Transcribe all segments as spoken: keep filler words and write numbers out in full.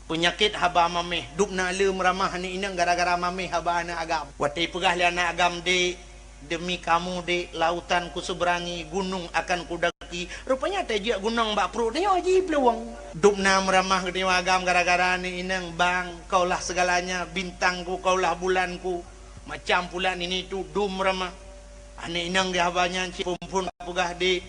Peunyakét haba maméh, dub na le meuramah aneuk inong gara-gara maméh haba aneuk agam. Watée peugah lé aneuk agam, "Dek, demi kamu, Dek, lautan kuseberangi, gunung akan kudaki." Rupanya tajak gunong bak pruet nyoe jiplueng. Dub na meuramah geutanyoe agam gara-gara aneuk inong, "Bang, kaulah segalanya, bintangku, kaulah bulanku." Macam pula nini tu dum ramah. Aneuk inong di haba nyan cit phon-phon peugah, "Dek,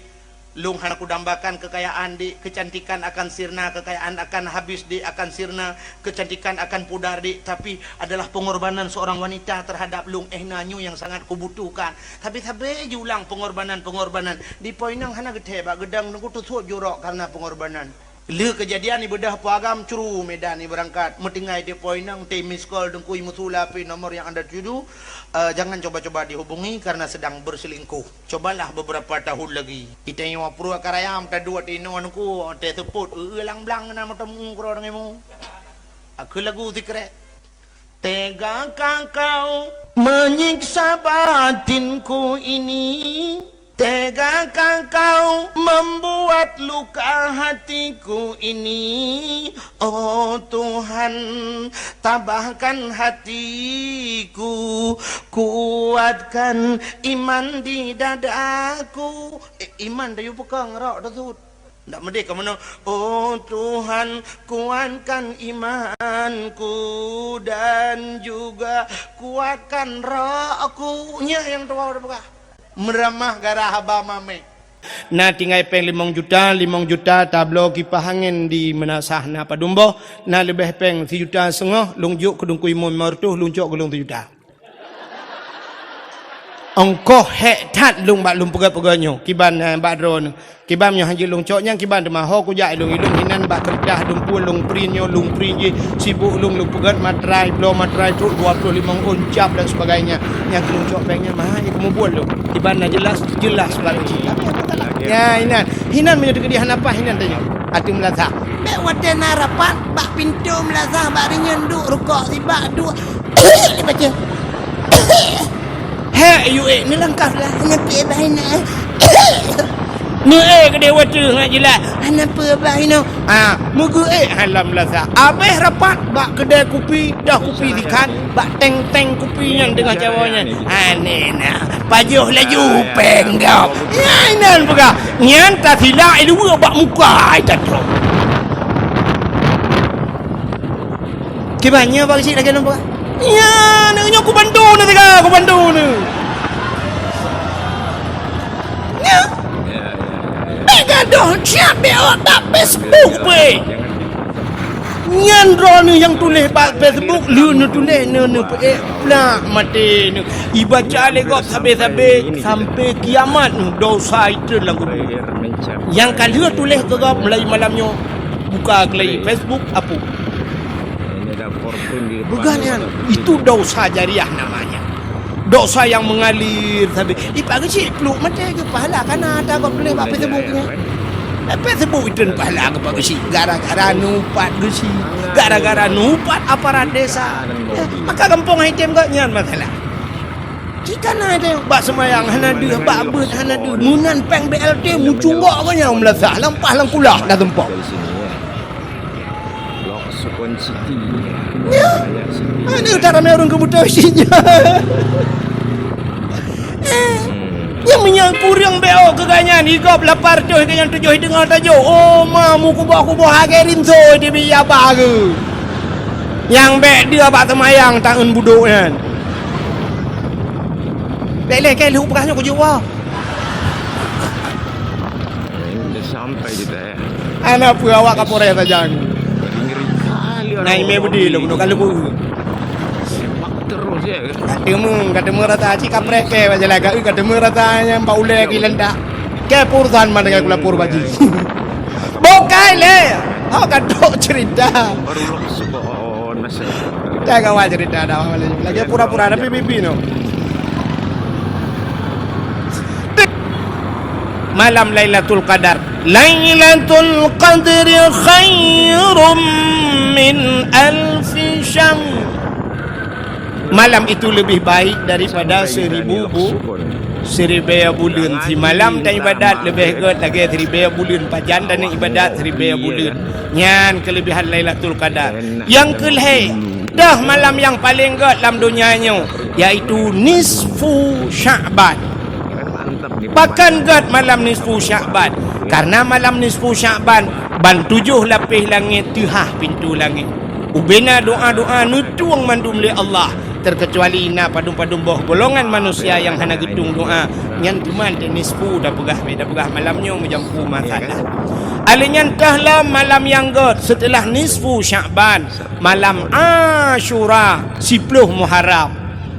lôn hana kudambakan kekayaan, Dek. Kecantikan akan sirna, kekayaan akan habis, Dek, akan sirna, kecantikan akan pudar, Dek. Tapi adalah pengorbanan seorang wanita terhadap lôn, eh, na nyoe yang sangat kubutuhkan." Tapi sabe jiulang pengorbanan-pengorbanan. Di po inong hana geuthée bak geudong, teungku teusot jurok karena pengorbanan. Le keujadian ibeudôh po agam cru Medan ibeurangkat. Meutinggai di po inong, tei miss call Teungku Imeusula pi nomor yang anda tuju. Eh, jangan coba-coba dihubungi karena sedang berselingkuh. Cobalah beberapa tahun lagi. Itanyoe pruet karayam taduek inoe Teungku, tei seupôt, eu-eu lang blang na meuteumé keudroe deungon mu. Aku lagu secret. Tegakah kau menyiksa batinku ini? Tegakah kau membuat luka hatiku ini? Oh Tuhan, tabahkan hatiku, kuatkan iman di dadaku. Eh, iman dah yue peukong rok teusut. Ndak meudeh ka meunoe, "Oh Tuhan, kuatkan imanku dan juga kuatkan rohku." Nyan nyang tuwoe teupeugah. Meuramah gara haba maméh. Na tinggai péng limong juta, limong juta tabloe kipah angén di meunasah na padum boh, na leubeh péng sijuta seungoh, lôn jok keu Teungku Imum limong reutôh, lôn cok keu lôn sijuta. Ongkoh hék that lôn bak lôn peugah-peugah nyoe, kiban, eh, bak droeneuh. Kiban nyoe hana jeuet lôn cok nyan kiban teuma ho kujak ilôn-ilôn hinan bak keureutah lôn pun lôn print nyoe, lôn print jih sibuk lôn, lôn peugét matrai, bloe matrai trok dua ploh limong ôn cap dan sebagainya. Nyang keu lôn cok péng nyan mahai keu mubuet lôn. Kiban na jeulaih, jeulaih sebagai cit. Tapi apa salah? Ya, hinan. Hinan meunyoe teukeudi hana paih hinan tanyoe. Ateueh meulasah. Bék watée na rapat bak pintoe meulasah bak rinyeun duek rukok sibak duek. Baca. Hek, yue ék neulangkah lah, hana peue bah inoe. Neuék keudeh watée ngat jeulaih, hana peue bah inoe. Ah, meugeuék halam lasa. Abéh rapat bak keudè kupi, dah kupi dikan, bak teng-teng kupi nyan teungoh cawoe nyan. Aneh na, pajoh laju péng gob. Nyan inan peugah, nyan tasilak iluwa bak muka ai tatrok. Kiban nyoe bak geuchik lagée lôn peugah. Nyan, nyoe kubantu na siga, kubantu na. Nyan. Bék gadoh siat bék awak bak Facebook peuék. Nyan droeneuh nyang tuléh bak Facebook, lheueh neutuléh neu-, neupeuék, plak maté neu. Ibaca lé gob sabe-sabe sampai kiamat neu dosa itreun lam kubu. Nyang ka lheueh tuléh keu gob mulai malam nyoe. Buka keulai Facebook, apu. Bukan nyan, itu dosa jariah namanya. Dosa yang mengalir sabe. Ipak geuchik pluek maté geupahala kana ata gob tuléh bak Facebook nyan. Bak Facebook itreun pahala geupak geuchik gara-gara neupat geuchik, gara-gara neupat aparat desa. Ya, maka gampông item gobnyan masalah. Jika na ada bak seumayang hana deuh, bak beuet hana deuh, meunan péng B L T mucunggok geuh nyang meulasah, lampah lam kulah dah tumpok. Ya. Ada tak ramai orang kebutuhan isinya. Eh, nyang meunyoe kureueng B O keu gobnyan, igop lapar toh gobnyan tujoh teungoh tajok. Oh, ma, meukuboh-kuboh agée rinso di bi abah geuh. Nyang bék deuh bak seumayang taeun budok nyan. Bék lé kée lheueh peugah nyoe kujok woe. Sampai kita ya. Anak peue awak kapolres saja. Ngeri kali orang. Nah, ime budi lom, dok kalu bu. Sepak terus ya. Katemu, katemu rata cik kaprek ke baca lagak, katemu rata yang bak ulai ki lendak. Ke urusan mana dengan kulapor baji. Bukai le. Awak kadok cerita. Baru lok sebon masa. Jangan awak cerita dah, awak lagi. Lagi pura-pura ada P B B no. Malam Lailatul Qadar. Lailatul Qadri khairum min alfi syahr. Malam itu lebih baik daripada seribu bu-, siribèe buleuen. Simalam taibadat leubeh gèt lagèe siribèe buleuen. Pajan taneuk ibadat siribèe buleuen. Nyan keuleubihan Lailatul Qadar. Nyang keu lhèe, toh malam nyang paleng gèt lam donya nyoe, yaitu nisfu Sya'ban. Pakon gèt malam nisfu Sya'ban? Karena malam nisfu Sya'ban, ban tujoh lapéh langèt teuhah pintoe langèt. Ubena doa-doa neutueng mandum lé Allah, terkecuali na padum-padum boh golongan manusia nyang hana geutueng doa, nyan teuma teuh nisfu tapeugah, bèk tapeugah malam nyoe meujampu masalah. Alèh nyan toh lom malam nyang gèt seuteulah nisfu Sya'ban, malam Asyura, siploh Muharram.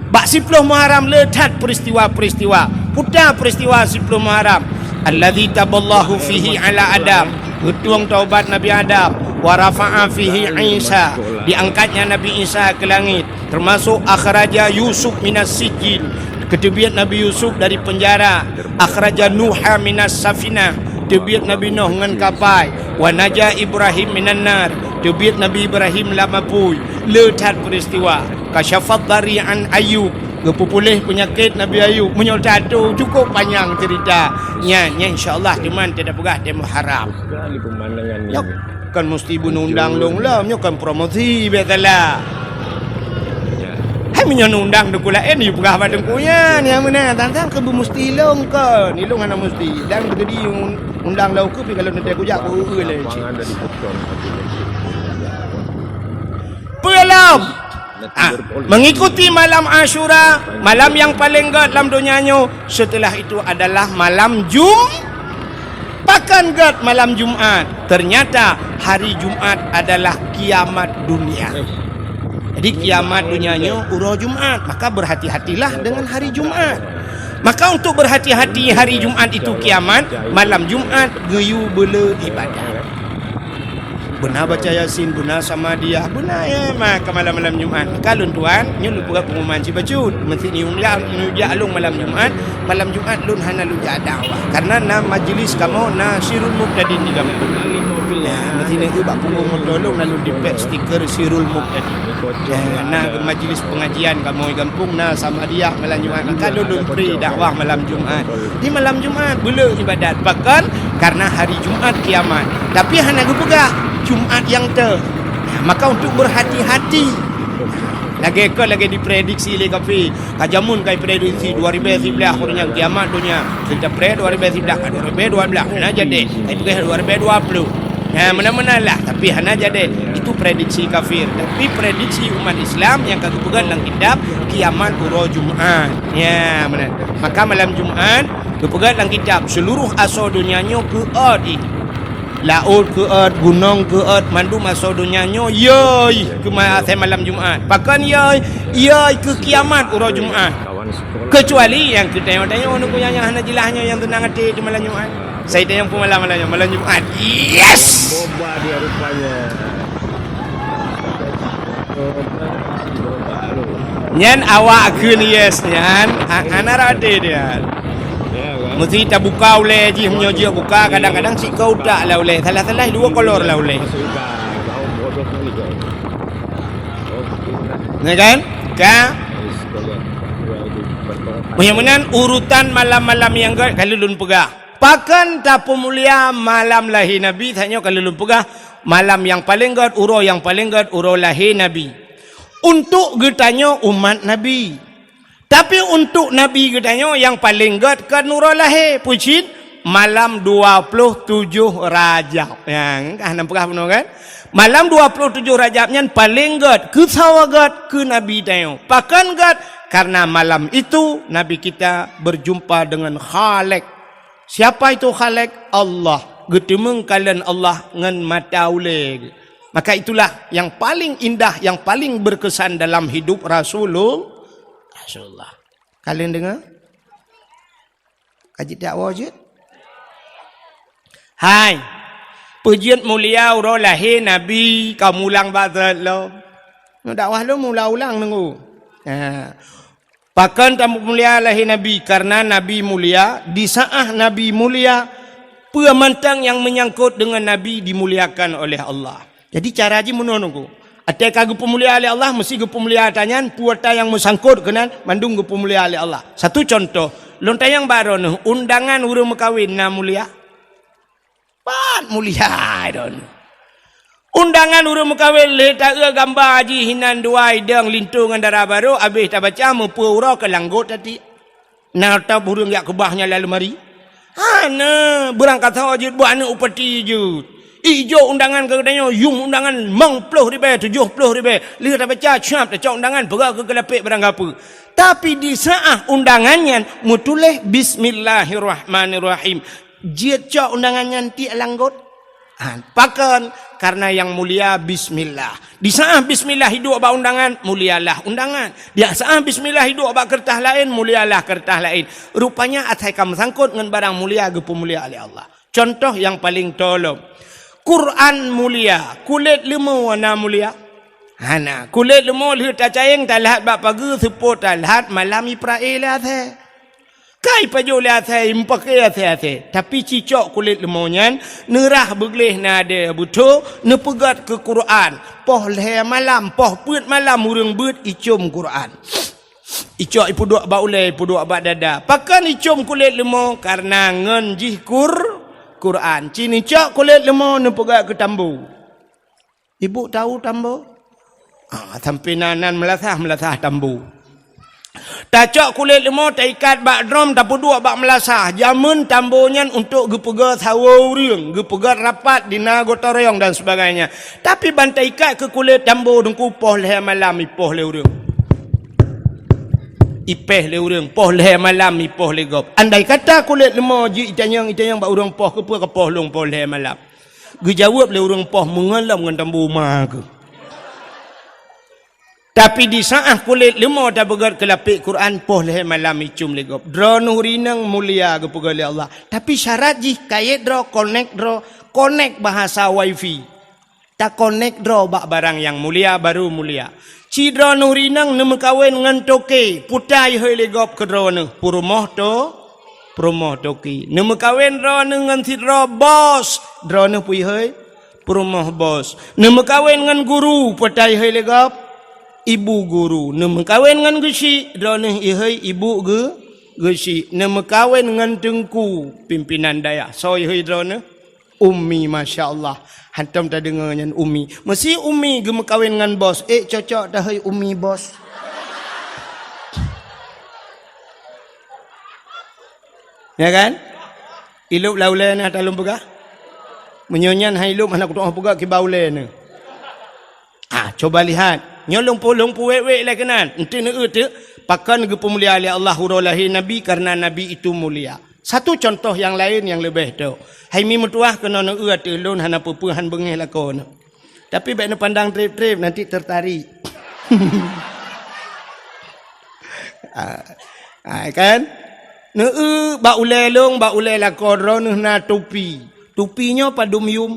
Bak siploh Muharram le that peristiwa-peristiwa. Peue ta peristiwa siploh Muharram? Allazi taballahu fihi ala Adam. Geutueng taubat Nabi Adam. Wa rafa'a fihi Isa. Diangkatnya Nabi Isa ke langit. Termasuk akhraja Yusuf minas sijjin. Geuteubiet Nabi Yusuf dari penjara. Akhraja Nuha minas safinah. Teubiet Nabi Nuh ngon kapai. Wa naja Ibrahim minan nar. Teubiet Nabi Ibrahim lam apui. Le that peristiwa. Kasyafat dari an Ayub, geupeupuléh peunyakét Nabi Ayub. Meunyoe tato, cukup panyang cerita. Nyan, nyan insya Allah teuma teuh tapeugah di Muharram. Sekali pemandangan ini. Nyoe kan mesti beuneundang lôn lom, nyoe kan promosi biasalah. Ya. Hai meunyoe neundang teungku laén, yue peugah bak teungku nyan, nyang meunan tantang keu beumusti lôn kon. Ilôn hana musti. Dan beutôi undang lôn keu pi kalau nanti kujak beu-eu lé cit. Lapangan dari Beton. Peue lom? Ah, mengikuti malam Asyura, malam nyang paleng gèt lam donya nyoe, setelah itu adalah malam Jum-, pakon gèt malam Jumat. Ternyata hari Jumat adalah kiamat dunia. Jadi kiamat dunia nyoe uroe Jumat, maka berhati-hatilah dengan hari Jumat. Maka untuk berhati-hati hari Jumat itu kiamat, malam Jumat geuyue beule ibadat. Beuna baca Yasin, beuna Samadiyah, beuna, ya, maka malam-malam Jumat. Ka lôn tuan, nyoe lôn peugah pengumuman sibacut. Meusti neujak, neujak lôn malam Jumat, malam Jumat lôn hana lôn jak dakwah. Karena na majlis kamoe, na Sirul Mubtadin di gampông. Ya, meusti neujak bak punggong moto lôn, na lôn dipek stiker Sirul Mubtadin. Ya, na majlis pengajian kamoe di gampông, na Samadiyah malam Jumat. Maka lôn, lôn pri dakwah malam Jumat. Di malam Jumat beule ibadat. Pakon? Karena hari Jumat kiamat. Tapi hana geupeugah Jumat nyang teuh. Maka untuk berhati-hati. Lagèe kon lagèe diprediksi lé kafé. Ka jameun ka iprediksi dua ribèe siblaih uroe nyan kiamat donya. Kita pre dua ribèe siblaih, ka dua ribèe dua blaih. Hana jadi. Ka ipeugah dua ribèe dua ploh. Ya, meunan-meunan lah, tapi hana jadi. Itu prediksi kafir. Tapi prediksi umat Islam nyang ka geupeugah lam kitab, kiamat uroe Jumat. Ya, meunan. Maka malam Jumat geupeugah lam kitab, seluruh asoe donya nyoe keuôt jih. Laôt keuôt, gunong keuôt, mandum asoe donya nyoe yôi keu ma-, asai malam Jumat. Pakon yôi? Yôi keu kiamat uroe Jumat. Kecuali nyang keu tanyoe-tanyoe nunggu nyang, nyang hana jeulaih nyoe nyang teunang até di malam Jumat. Saya tanyong peumalam malam nyoe, malam Jumat. Yes! Boba dia rupanya. Nyan awak kheun yes nyan, ha-, hana rate dia. Ya, kan? Mesti tabuka ulèe jih, meunyoe jih buka, kadang-kadang sikeue utak lah ulèe. Salah-salah dua kolor lah ulèe. Masuk utak. Bodoh kali kau. Ya kan? Ka? Meunyoe meunan urutan malam-malam nyang gèt ka lôn peugah. Pakon tapeumulia malam lahé Nabi, tanyoe ka lôn peugah, malam nyang paleng gèt, uroe nyang paleng gèt, uroe lahé Nabi. Untuk geutanyoe umat Nabi. Tapi untuk Nabi geutanyoe nyang paleng gèt kon uroe lahé, peue cit? Malam dua ploh tujoh Rajab. Nyang ka hana peugah bunoe kan? Malam dua ploh tujoh Rajab nyan paleng gèt, keusawa gèt keu Nabi tanyoe. Pakon gèt? Karena malam itu Nabi kita berjumpa dengan Khalik. Siapa itu Khalik? Allah. Geuteumeung kalon Allah ngon mata ulèe. Maka itulah yang paling indah, yang paling berkesan dalam hidup Rasulul-, Rasulullah. Kalian dengar? Ka jeuet dakwah jeuet? Hai. Peue jeuet mulia uroe lahé Nabi, ka mulang bak lôn. Nyoe dakwah lôn ulang-ulang nunggu. Ha. Pakon tapeumulia lahé Nabi? Karena Nabi mulia, di saat Nabi mulia, peue mantong nyang menyangkut dengan Nabi dimuliakan oleh Allah. Jadi cara jih meunoe nunggu. Até ka geupeumulia lé Allah, mesti geupeumulia ata nyan, peue ata nyang meusangkot keunan, mandum geupeumulia lé Allah. Satu contoh, Lôn tanyong bak droeneuh, undangan ureuëng meukawen na mulia? Pat mulia droeneuh. Undangan ureuëng meukawen lheueh taeu gamba jih inan dua idong linto ngon dara barô, abéh tabaca meupeu uroe keu langgot tati. Na tab ureuëng jak keubah nyan lam leumari? Hana, beurangkasoe jeuet buet aneuëk upati jeuet. Ijok undangan keu geutanyoe, yum undangan limong ploh ribée, tujoh ploh ribée. Lheueh tabaca, siap tacok undangan, peugah keu keulapék barang gapeue. Tapi di saát undangan nyan meutuléh bismillahirrahmanirrahim. Jeuet cok undangan nyan tiek langgot. Ha, pakon? Karena nyang mulia bismillah. Di saát bismillah iduek bak undangan, mulialah undangan. Di saát bismillah iduek bak keureutah laén, mulialah keureutah laén. Rupanya asai ka meusangkot ngon barang mulia geupeumulia lé Allah. Contoh nyang paleng tolom. Quran mulia, kulét leumo na mulia? Hana. Kulét leumo lheueh tacayeng talhat bak pageue, seupôt talhat malam iprae lé asée. Kai pajoh lé asée, meupaké asée-asée. Tapi cicok kulét leumo nyan, neurah beugleh nadée beutho, neupeugét keu Quran. Poh lhée malam, poh peuet malam ureuëng beuet icom Quran. Icok ipeuduek bak ulée, ipeuduek bak dada. Pakon icom kulét leumo? Karena ngon jih Qur-, Quran. Ci neucok kulét leumo neupeugét keu tambo. Ibu tahu tambo? Ah, sampai nan, nan meulasah, meulasah tambo. Tacok kulét leumo, taikat bak drom, tapeuduek bak meulasah. Jameun tambo nyan untuk geupeugét sawoe ureuëng, geupeugét rapat di na gotong royong dan sebagainya. Tapi ban taikat keu kulét tambo teungku poh lhée malam ipoh lé ureuëng. Ipéh lé ureuëng, poh lhée malam ipoh lé gob. Andai kata kulét leumo jeuet itanyong, itanyong bak ureuëng poh, keupeue ka poh lôn poh lhée malam? Geujaweueb lé ureuëng poh meungon lom ngon tambo ma keuh. Tapi di saát kulét leumo tabeugét keu lapék Quran, poh lhée malam icom lé gob. Droeneuh rineueng mulia geupeugét lé Allah. Tapi syarat jih kayét droe, konek droe, konek bahasa wifi. Takonek droe bak barang nyang mulia, baru mulia. Ci droeneuh rineueng neumeukawen ngon toke, putai hôi lé gob keu droeneuh, peurumoh to-, peurumoh toke. Neumeukawen droeneuh ngon sidroe bos, droeneuh pui hôi, peurumoh bos. Neumeukawen ngon guru, putai hôi lé gob, ibu guru. Neumeukawen ngon geusyik, droeneuh ihôi ibu geu-, geusyik. Neumeukawen ngon teungku, pimpinan dayah, soe ihôi droeneuh? Umi, masya Allah. Hantom tadeungoe nyan umi. Meusi umi geumeukawen ngon bos, ék cocok tahôi umi bos. Ya kan? Ilop lam ulée na talom peugah. Meunyoe nyan hai ilop hana kutu'oh peugah kiban ulée na. Ah, coba lihat. Nyoe lôn pu-, lôn puwék-wék lé keunan. Enti neueu teuk, pakon geupeumulia lé Allah uroe lahé Nabi karena Nabi itu mulia. Satu contoh nyang laén nyang leubeh tok. Hai mi meutuwah keunoe neueu ateueh lôn hana peue-peue han beungéh lakoe nyoe. Tapi bék neupandang treb-treb, nanti tertarik. Ah, ah, kan? Neueu bak ulée lôn, bak ulée lakoe droeneuh na tupi. Tupi nyoe padum yum.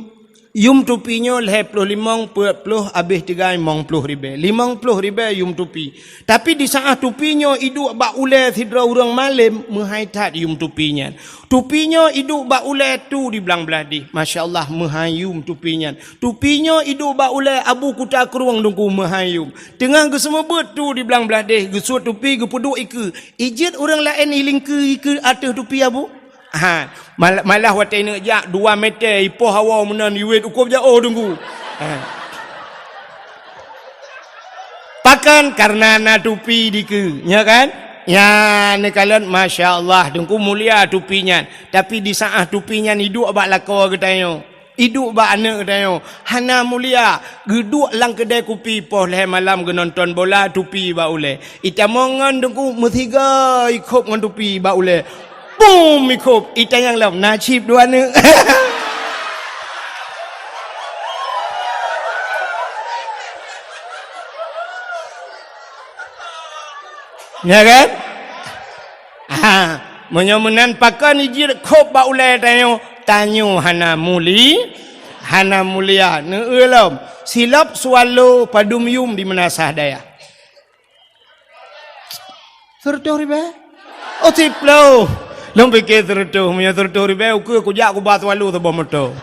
Yum tupi nyoe lhée ploh limong, peuet ploh, abéh tigai limong ploh ribée. Limong ploh ribée yum tupi. Tapi di saát tupi nyoe iduek bak ulée sidroe ureuëng malém, meuhai that yum tupi nyan. Tupi nyoe iduek bak ulée tu di blang blaih deh. Masya Allah, meuhai yum tupi nyan. Tupi nyoe iduek bak ulée Abu Kuta Krueng Teungku, meuhai yum. Teungoh geuseumeubeuet tu di blang blaih deh, geusuet tupi, geupeuduek ikeue. Ijeuet ureuëng laén ilingkeue ikeue ateueh tupi Abu? Ha, mal-, malah watée neuk jak dua meter ipoh hawa meunan iwet ukob jaoh Teungku. Ha. Pakon? Karena na tupi dikeue, nya kan? Ya, neukalon, masya Allah, Teungku mulia tupi nyan. Tapi di saát tupi nyan iduek bak lakoe geutanyoe. Iduek bak aneuëk geutanyoe, hana mulia, geuduek lam keudée kupi poh lhée malam geunonton bola tupi bak ulée. Itamong ngon Teungku meusiga ikhop ngon tupi bak ulée. Bum ikhop, itanyong lom, na cit dua aneuëk. Ya kan? Ha, meunyoe meunan pakon ijeuet khop bak ulée tanyoe, tanyoe hana muli-, hana mulia. Neueu lom, silop swallow padum yum di meunasah dayah. Seureutôh ribée? Oh, siploh. Lôn pike seureutôh, meunyoe seureutôh ribée, ukeue kujak kuba swallow saboh moto.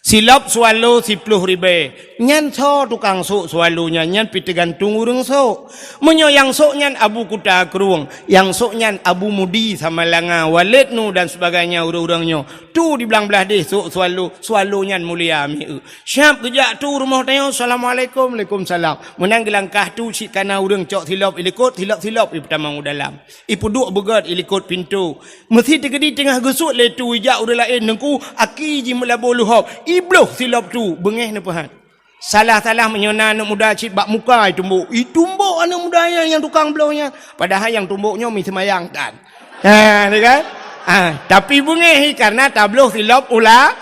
Silop swallow siploh ribèe. Nyan soe tukang sôk swallow nyan, nyan pih teugantung ureueng sôk. Meunyoe nyang sôk nyan Abu Kuta Krueng, nyang sôk nyan Abu Mudi Samalanga, Walid Nu dan sebagainya ureueng-ureueng nyoe. Tu di blang blaih deh sôk swallow, swallow nyan mulia mieu. Siap geujak tu rumoh tanyoe, "Assalamualaikum." "Waalaikumsalam." Meunan geulangkah tu cit kana ureueng cok silop ilikot, silop-silop ipeutamong u dalam. Ipeuduek beugèt ilikot pintoe. Meusi teukeudi teungoh geusuet lé tu ijak ureueng laén, "Teungku, aki jih meulabô leuhob." Ibloh silop tu, beungèh neupeuhat. Salah-salah meunyoe na aneuk muda cit bak muka itumbok. Itumbok aneuk muda nyan nyang tukang bloh nyan. Padahai nyang tumbok nyoe miseumayang tan. Ha, ni kan? Ha, tapi beungèh karena tabloh silop ula-,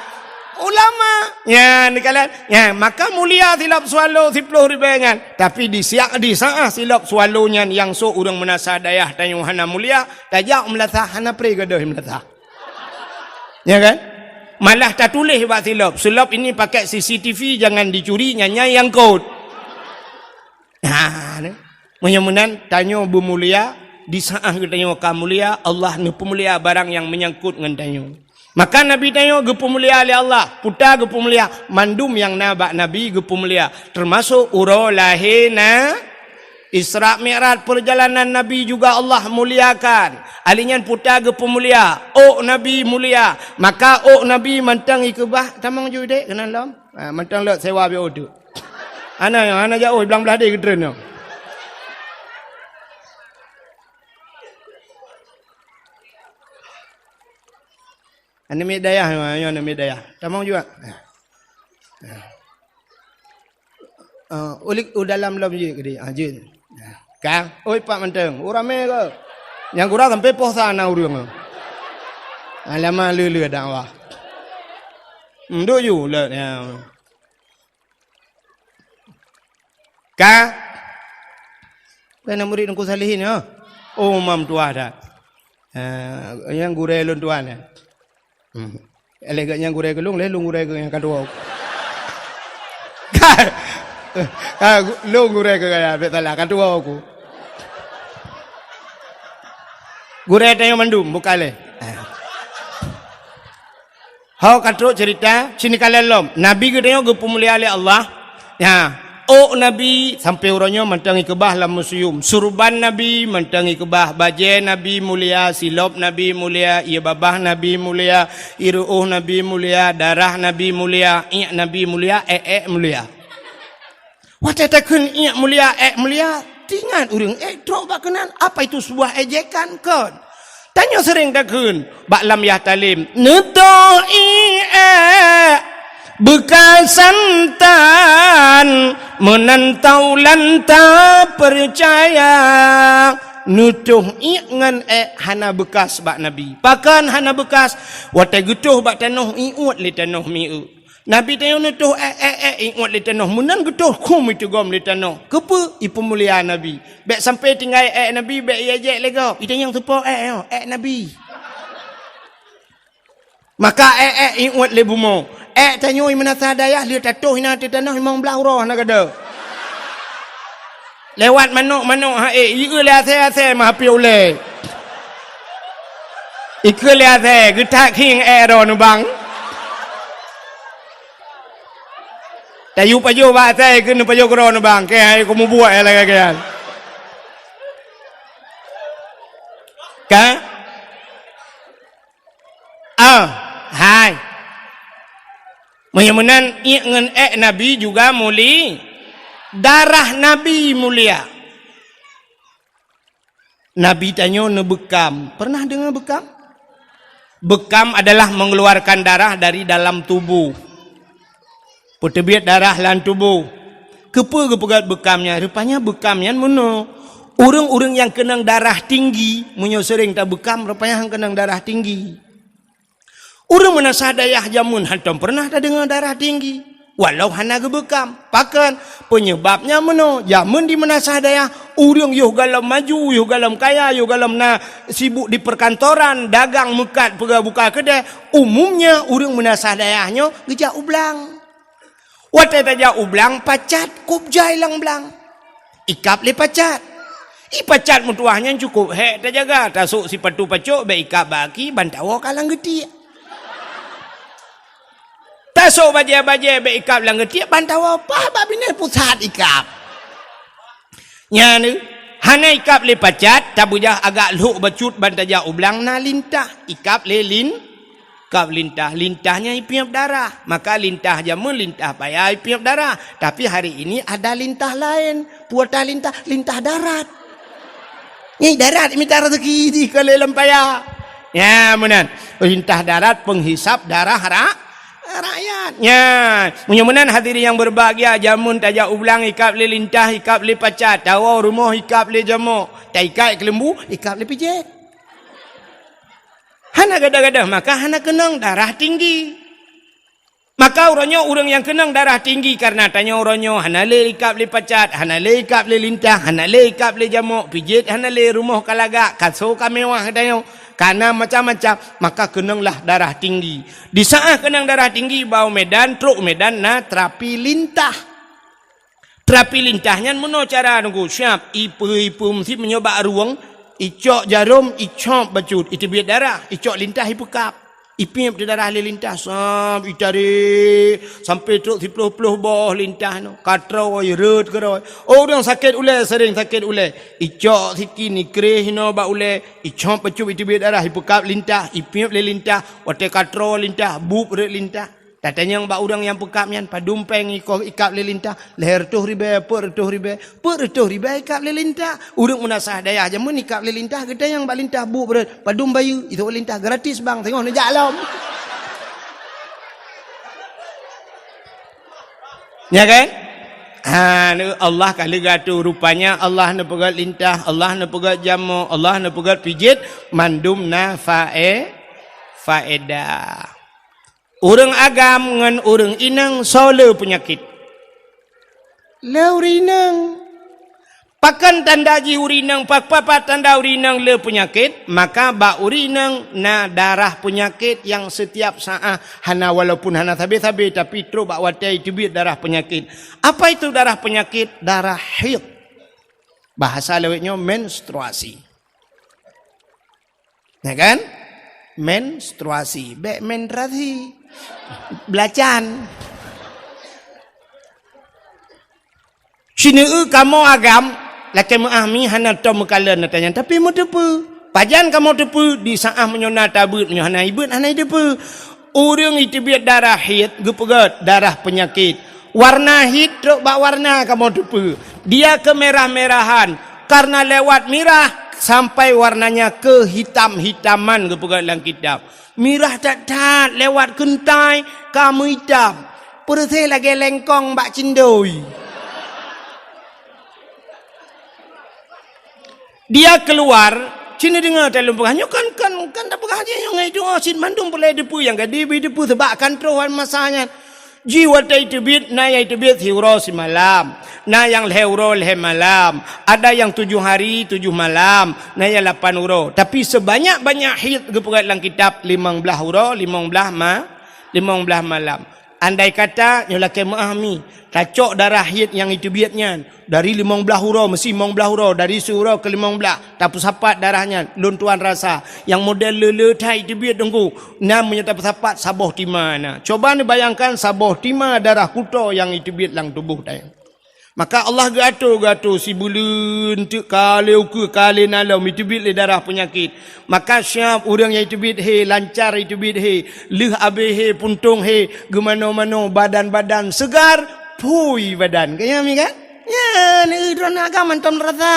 ulama. Nyan, ni kan? Nyan, maka mulia silop swallow siploh ribèe nyan. Tapi di siak, di saat silop swallow nyan nyang sôk ureueng meunasah dayah tanyoe hana mulia, tajak meulasah hana pré gadôh meulasah. Ya kan? Malah tatuléh bak silop, "Silop ini pakai C C T V, jangan dicuri, nyan nyang kot." Ha, ni. Meunyoe meunan, tanyoe beumulia, di saat geutanyoe ka mulia, Allah neupeumulia barang nyang meunyangkot ngon tanyoe. Maka Nabi tanyoe geupeumulia lé Allah, peue ta geupeumulia, mandum nyang na bak Nabi geupeumulia, teumasok uroe lahé na Isra Mi'raj, perjalanan Nabi juga Allah muliakan. Ali nyan peue ta geupeumulia, ôk Nabi mulia. Maka ôk Nabi mantong ikeubah, tamong ju dek keunan lom. Ha, mantong lok sewa biôh tu. Hana, hana jauh, blang blaih deh geutreun nyoe. Aneuk miet dayah, nyoe aneuk miet dayah. Tamong juga. Ah, ulik u dalam lom jeuet keudeh. Ah, jeuet. Ka, oi, pak mantong. Oh, ramé ke? Nyang gura sampai poh sa na ureueng. Alamak, lé-lé dakwah. Hmm, duk ju, le, ya. Ka? Bukan murid Teungku Salihin, ya? Oh, mam tuah dah. Ah, nyang gurèe lôn tuan, ya. Hmm. Lé geuh nyang gurèe keu lôn, lé lôn gurèe keu nyang ka tuwoe. Ka, ka, lôn gurèe keu gaya, bèk salah, ka tuwoe ku. Gurèe tanyoe mandum, bukan lé. Ho ka trok cerita, sini kalian lom. Nabi geutanyoe geupeumulia lé Allah. Ya, ôk Nabi sampai uroe nyoe mantong ikeubah lam museum. Surban Nabi mantong ikeubah, bajèe Nabi mulia, silop Nabi mulia, ié babah Nabi mulia, ié ru'ôh Nabi mulia, darah Nabi mulia, iék Nabi mulia, èk-èk mulia. Watèe takheun iék mulia, èk mulia, teuingat ureueng èk trok bak keunan, apa itu sebuah ejekan kon? Tanyoe seuréng takheun bak lam yah talem, "Neutoh iék èk beukasan tan, meunan taulan tapeucaya." Neutoh iék ngon èk hana beukas bak Nabi. Pakon hana beukas? Watèe geutoh bak tanoh, iuet lé tanoh mieu. Nabi tanyoe neutoh èk, èk, èk, iuet lé tanoh. Meunan geutoh khum iteugom lé tanoh. Keupeue? Ipeumulia Nabi. Bèk sampai tinggai èk Nabi, bèk iéjek lé gob. Itanyong teupo èk nyoe, èk Nabi. Maka èk, èk, iuet lé bumoe. Èk tanyoe meunasah dayah lheueh tatoh inan teuh tanoh limong blah uroe hana gadôh. Lewat manok-manok ha ék, ieu lé asèe-asèe meuhapé ulèe. Ikeu lé asèe, geutak khieng èk droeneuh bang. Tayue pajoh bak asèe, ikeu neupajoh keu droeneuh bang. Kèe hai kumubuet ya lagèe kèe. Ka? Ah, hai. Meunyoe meunan, iék ngon èk Nabi juga muli-, darah Nabi mulia. Nabi tanyoe neubeukam. Pernah deungoe beukam? Beukam adalah mengeluarkan darah dari dalam tubuh. Peuteubiet darah lam tuboh. Keupeue geupeugöt beukam nyan? Rupanya beukam nyan meunoe. Ureuëng-ureuëng nyang keunong darah tinggi, meunyoe seuréng tabeukam, rupanya han keunong darah tinggi. Ureuëng meunasah dayah jameun hantom peureunah tadeungoe darah tinggi, walau hana geubeukam. Pakon? Peunyeubab nyan meunoe, jameun di meunasah dayah, ureuëng yoh gohlom maju, yoh gohlom kaya, yoh gohlom na sibuk di peukantoran, dagang meukat, peugah buka keudè, umumnya ureuëng meunasah dayah nyoe geujak u blang. Watèe tajak u blang, pacat kôb jai lam blang. Ikab lé pacat. I pacat meutuwah nyan cukôp hék tajaga, tasôk sipatu pacok, bèk ikab bak aki, ban tawoe ka lam geutiek. Ta Asoe bajée-bajée bék ikab lam geutiek ban tawoe paih bak binéh pusat ikab. Nyan, hana ikab lé pacat, tabeujah agak lhok bacut ban tajak u blang na lintah, ikab lé lin-, ikab lintah. Lintah nyan ipiep darah. Maka lintah jameun lintah paya ipiep darah. Tapi hari ini ada lintah laén. Peue ata lintah? Lintah darat. Nyan darat mita rezeki jih keu lé lam paya. Nyan meunan. Lintah darat penghisap darah ra-, rakyat. Nyan. Meunyoe meunan hadirin yang berbahagia, jameun tajak u blang ikab lé lintah, ikab lé pacat, tawoe rumoh ikab lé jamok, taikat keuleumbu, ikab lé pijet. Hana gadoh-gadoh, maka hana keunong darah tinggi. Maka uroe nyoe ureuëng nyang keunong darah tinggi kareuna tanyoe uroe nyoe hana lé ikab lé pacat, hana lé ikab lé lintah, hana lé ikab lé jamok, pijet hana lé, rumoh ka lagak, kasoe ka mewah tanyoe, ka na macam-macam, maka keunonglah darah tinggi. Di saát keunong darah tinggi, ba u Medan, trok u Medan na terapi lintah. Terapi lintah nyan meunoe cara nunggu siab, ipeue-ipeue meusi meunyoe bak rueng, icok jarom, icop bacut, iteubiet darah, icok lintah ipeukab. Ipiep di darah lé lintah, sam itarek sampai trok siploh-ploh boh lintah nyoe. Ka troe, rhot keudroe. Oh, ureuëng sakét ulée, sering sakét ulée. Icok sikin, ikreh inoe bak ulée, icop bacut, iteubiet darah, ipeukab lintah, ipiep lé lintah, watée ka troe lintah, bueb rhot lintah. Tatanyong bak ureuëng nyang peukab nyan, padum péng iko ikab lé lintah, lhée reutôh ribée, peuet reutôh ribée, peuet reutôh ribée ikab lé lintah. Ureuëng meunasah dayah jameun ikab lé lintah, geutanyong bak lintah bueb rhot, padum bayeue, itu lintah gratis bang, teungoh neujak lom. Ya kan? Ha, Allah ka leugato rupanya Allah neupeugét lintah, Allah neupeugét jamok, Allah neupeugét pijet, mandum na fae-, faedah. Ureuëng agam ngon ureuëng inong soe le peunyakét? Le ureuëng inong. Pakon tanda jih ureuëng inong, pa-, pa-, pa tanda ureuëng inong le peunyakét? Maka bak ureuëng inong na darah peunyakét nyang setiap saát hana, walaupun hana sabe-sabe, tapi trok bak watée iteubiet darah peunyakét. Apa itu darah peunyakét? Darah haid. Bahasa lawét nyoe menstruasi. Ya kan? Menstruasi. Bék menstruasi. Belacan. Sineuk kamoe agam, lakée meuáh mi hana tom meukalon ata nyan, tapi meuteupeue. Pajan kamoe teupeue, di saát meunyoe na tabeuet, meunyoe hana ibeuet, hana iteupeue. Ureuëng iteubiet darah haid geupeugét darah peunyakét. Warna haid trok bak warna kamoe teupeue. Dia keumerah-merahan, kareuna lewat mirah sampai warnanya keuhitam-hitaman geupeugét lam kitab. Mirah that-that lewat keuntai ka meuhitam, peureuséh lagée lengkong bak cindoi. Dia keuluar, ci neudeungoe that lôn peugah, nyoe kan, kan, kan tapeugah jih nyoe ngon doa cit mandum peureulée teupeue nyang ka dibri teupeue seubab kan troh masa nyan. Jih watée iteubiet, na nyang iteubiet siuroe simalam, na nyang lhée uroe lhée malam, ada nyang tujoh hari tujoh malam, na nyang lapan uroe. Tapi seubanyak-banyak haid geupeugét lam kitab limong blaih uroe, limong blaih ma-, limong blaih malam. Andai kata nyoe lakée meuáh mi, tacok darah haid nyang iteubiet nyan dari limong blaih uroe, meusi limong blaih uroe, dari siuroe keu limong blaih, tapeusapat darah nyan, lôn tuan rasa nyang model le-le that iteubiet teungku, na meunyoe tapeusapat saboh tima na. Coba neubayangkan saboh tima darah kuto nyang iteubiet lam tuboh tanyoe. Maka Allah geuato-geuato sibuleuen teuk ka lhée ukeue ka lhée na lom iteubiet lé darah peunyakét. Maka siab ureuëng nyang iteubiet he, lancar iteubiet he, lheueh abéh he, puntông he, geumano-mano, badan-badan seugar, phui badan. Ka nyan mi kan? Nyan, eh, droeneuh agam mantong rasa.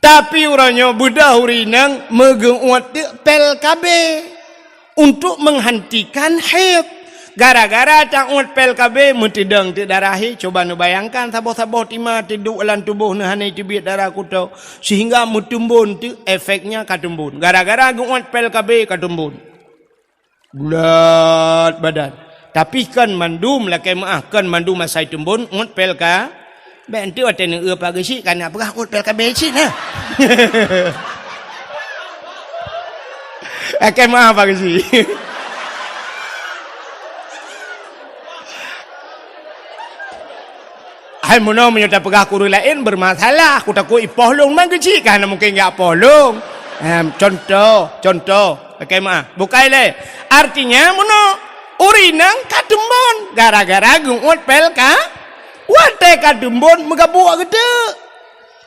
Tapi uroe nyoe beudôh ureuëng inong meugeuuet teuk pil K B untuk menghentikan haid. Gara-gara tauet pil K B meuteudong teuk darah haid, cuba neubayangkan saboh-saboh tima teuduek lam tuboh neuh hana iteubiet darah kuto, sehingga meutumbon teuk efeknya ka tumbon. Gara-gara geuuet pil K B ka tumbon. Bulat badan. Tapi kon mandum lakée meuáh, kon mandum asai tumbon, uet pil K B. Bék enteuk watée neueu pageusi, ka na peugah uet pil K B cit na. Lakée meuáh pageusi. Hai meunoe meunyoe tapeugah keu ureuëng laén bermasalah, kutakot ipoh lôn, man keuchik ka hana mungken jak poh lôn. Em, contoh, contoh. Oke, maaf. Bukai lé. Artinya meunoe, ureuëng inong ka teumbon gara-gara geuuet pil ka. Watée ka teumbon meugabuk geuteuk.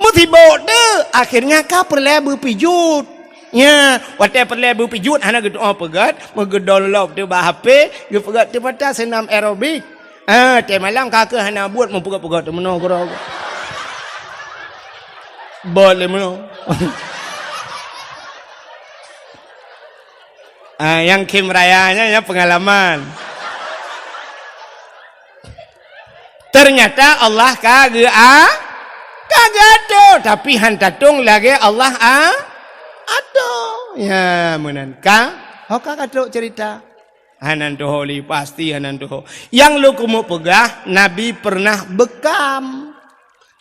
Meusibok teuk, akhirnya ka peureulée beupijuet. Nya, watée peureulée beupijuet hana geutuoh peugét, meugeudong lom teuk bak H P, geupeugét teuk mata seunam aerobik. Ah, teumalam ka keuh hana buet meupeugét-peugét teuk meunoe keudroe. Bot lé meunoe. Ah, nyang khém raya nyan, nyan peungalaman. Ternyata Allah ka geu-, a-, ka geuatoe, tapi han tatong lagée Allah a-, atoe. Ya, meunan ka. Ho ka ka trok cerita. Hana tuho lé, pasti hana tuho. Nyang lôn keumeung peugah, Nabi pernah beukam.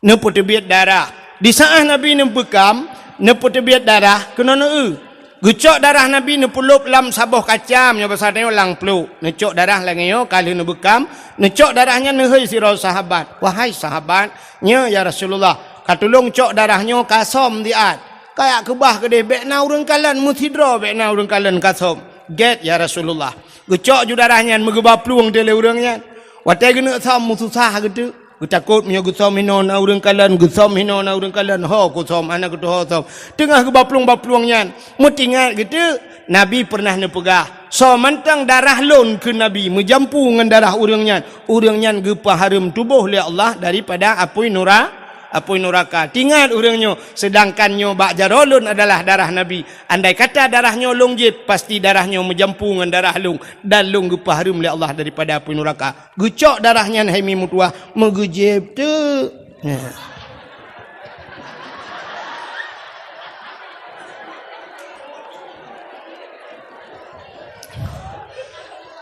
Neupeuteubiet darah. Di saát Nabi neubeukam, neupeuteubiet darah, keunoe neu-eu. Geucok darah Nabi neupeulob lam saboh kacam, nyoe basa tanyoe lam pluek. Neucok darah lagée nyoe ka lheueh neubeukam, neucok darah nyan neuhôi sidroe sahabat. "Wahai sahabat, nyoe ya Rasulullah, ka tulông cok darah nyoe ka som siat. Kayak keubah keudeh bék na ureuëng kalon, meusidroe bék na ureuëng kalon ka som." "Gét ya Rasulullah." Geucok ju darah nyan meugeuba plueng teuh lé ureuëng nyan. Watée geuneuk som meususah geuteuk. Geutakot meunyoe geusom hinoe na ureuëng kalon, geusom hinoe na ureuëng kalon, ho kusom, hana geutuho som. Teungoh geuba plueng-ba plueng nyan, meutingat geuteuk, Nabi pernah neupeugah, "Soe mantong darah lôn," kheun Nabi, "meujampu ngon darah ureuëng nyan, ureuëng nyan geupeuhareuem tuboh lé Allah daripada apui nura-, apui nuraka." Tingat ureuëng nyoe, seudangkan nyoe bak jaroe lôn adalah darah Nabi. Andai kata darah nyoe lôn jieb, pasti darah nyoe meujampu ngon darah lôn, dan lôn geupeuhareuem lé Allah daripada apui nuraka. Geucok darah nyan hai mi meutuwah, meugeujeb teuk. Nah.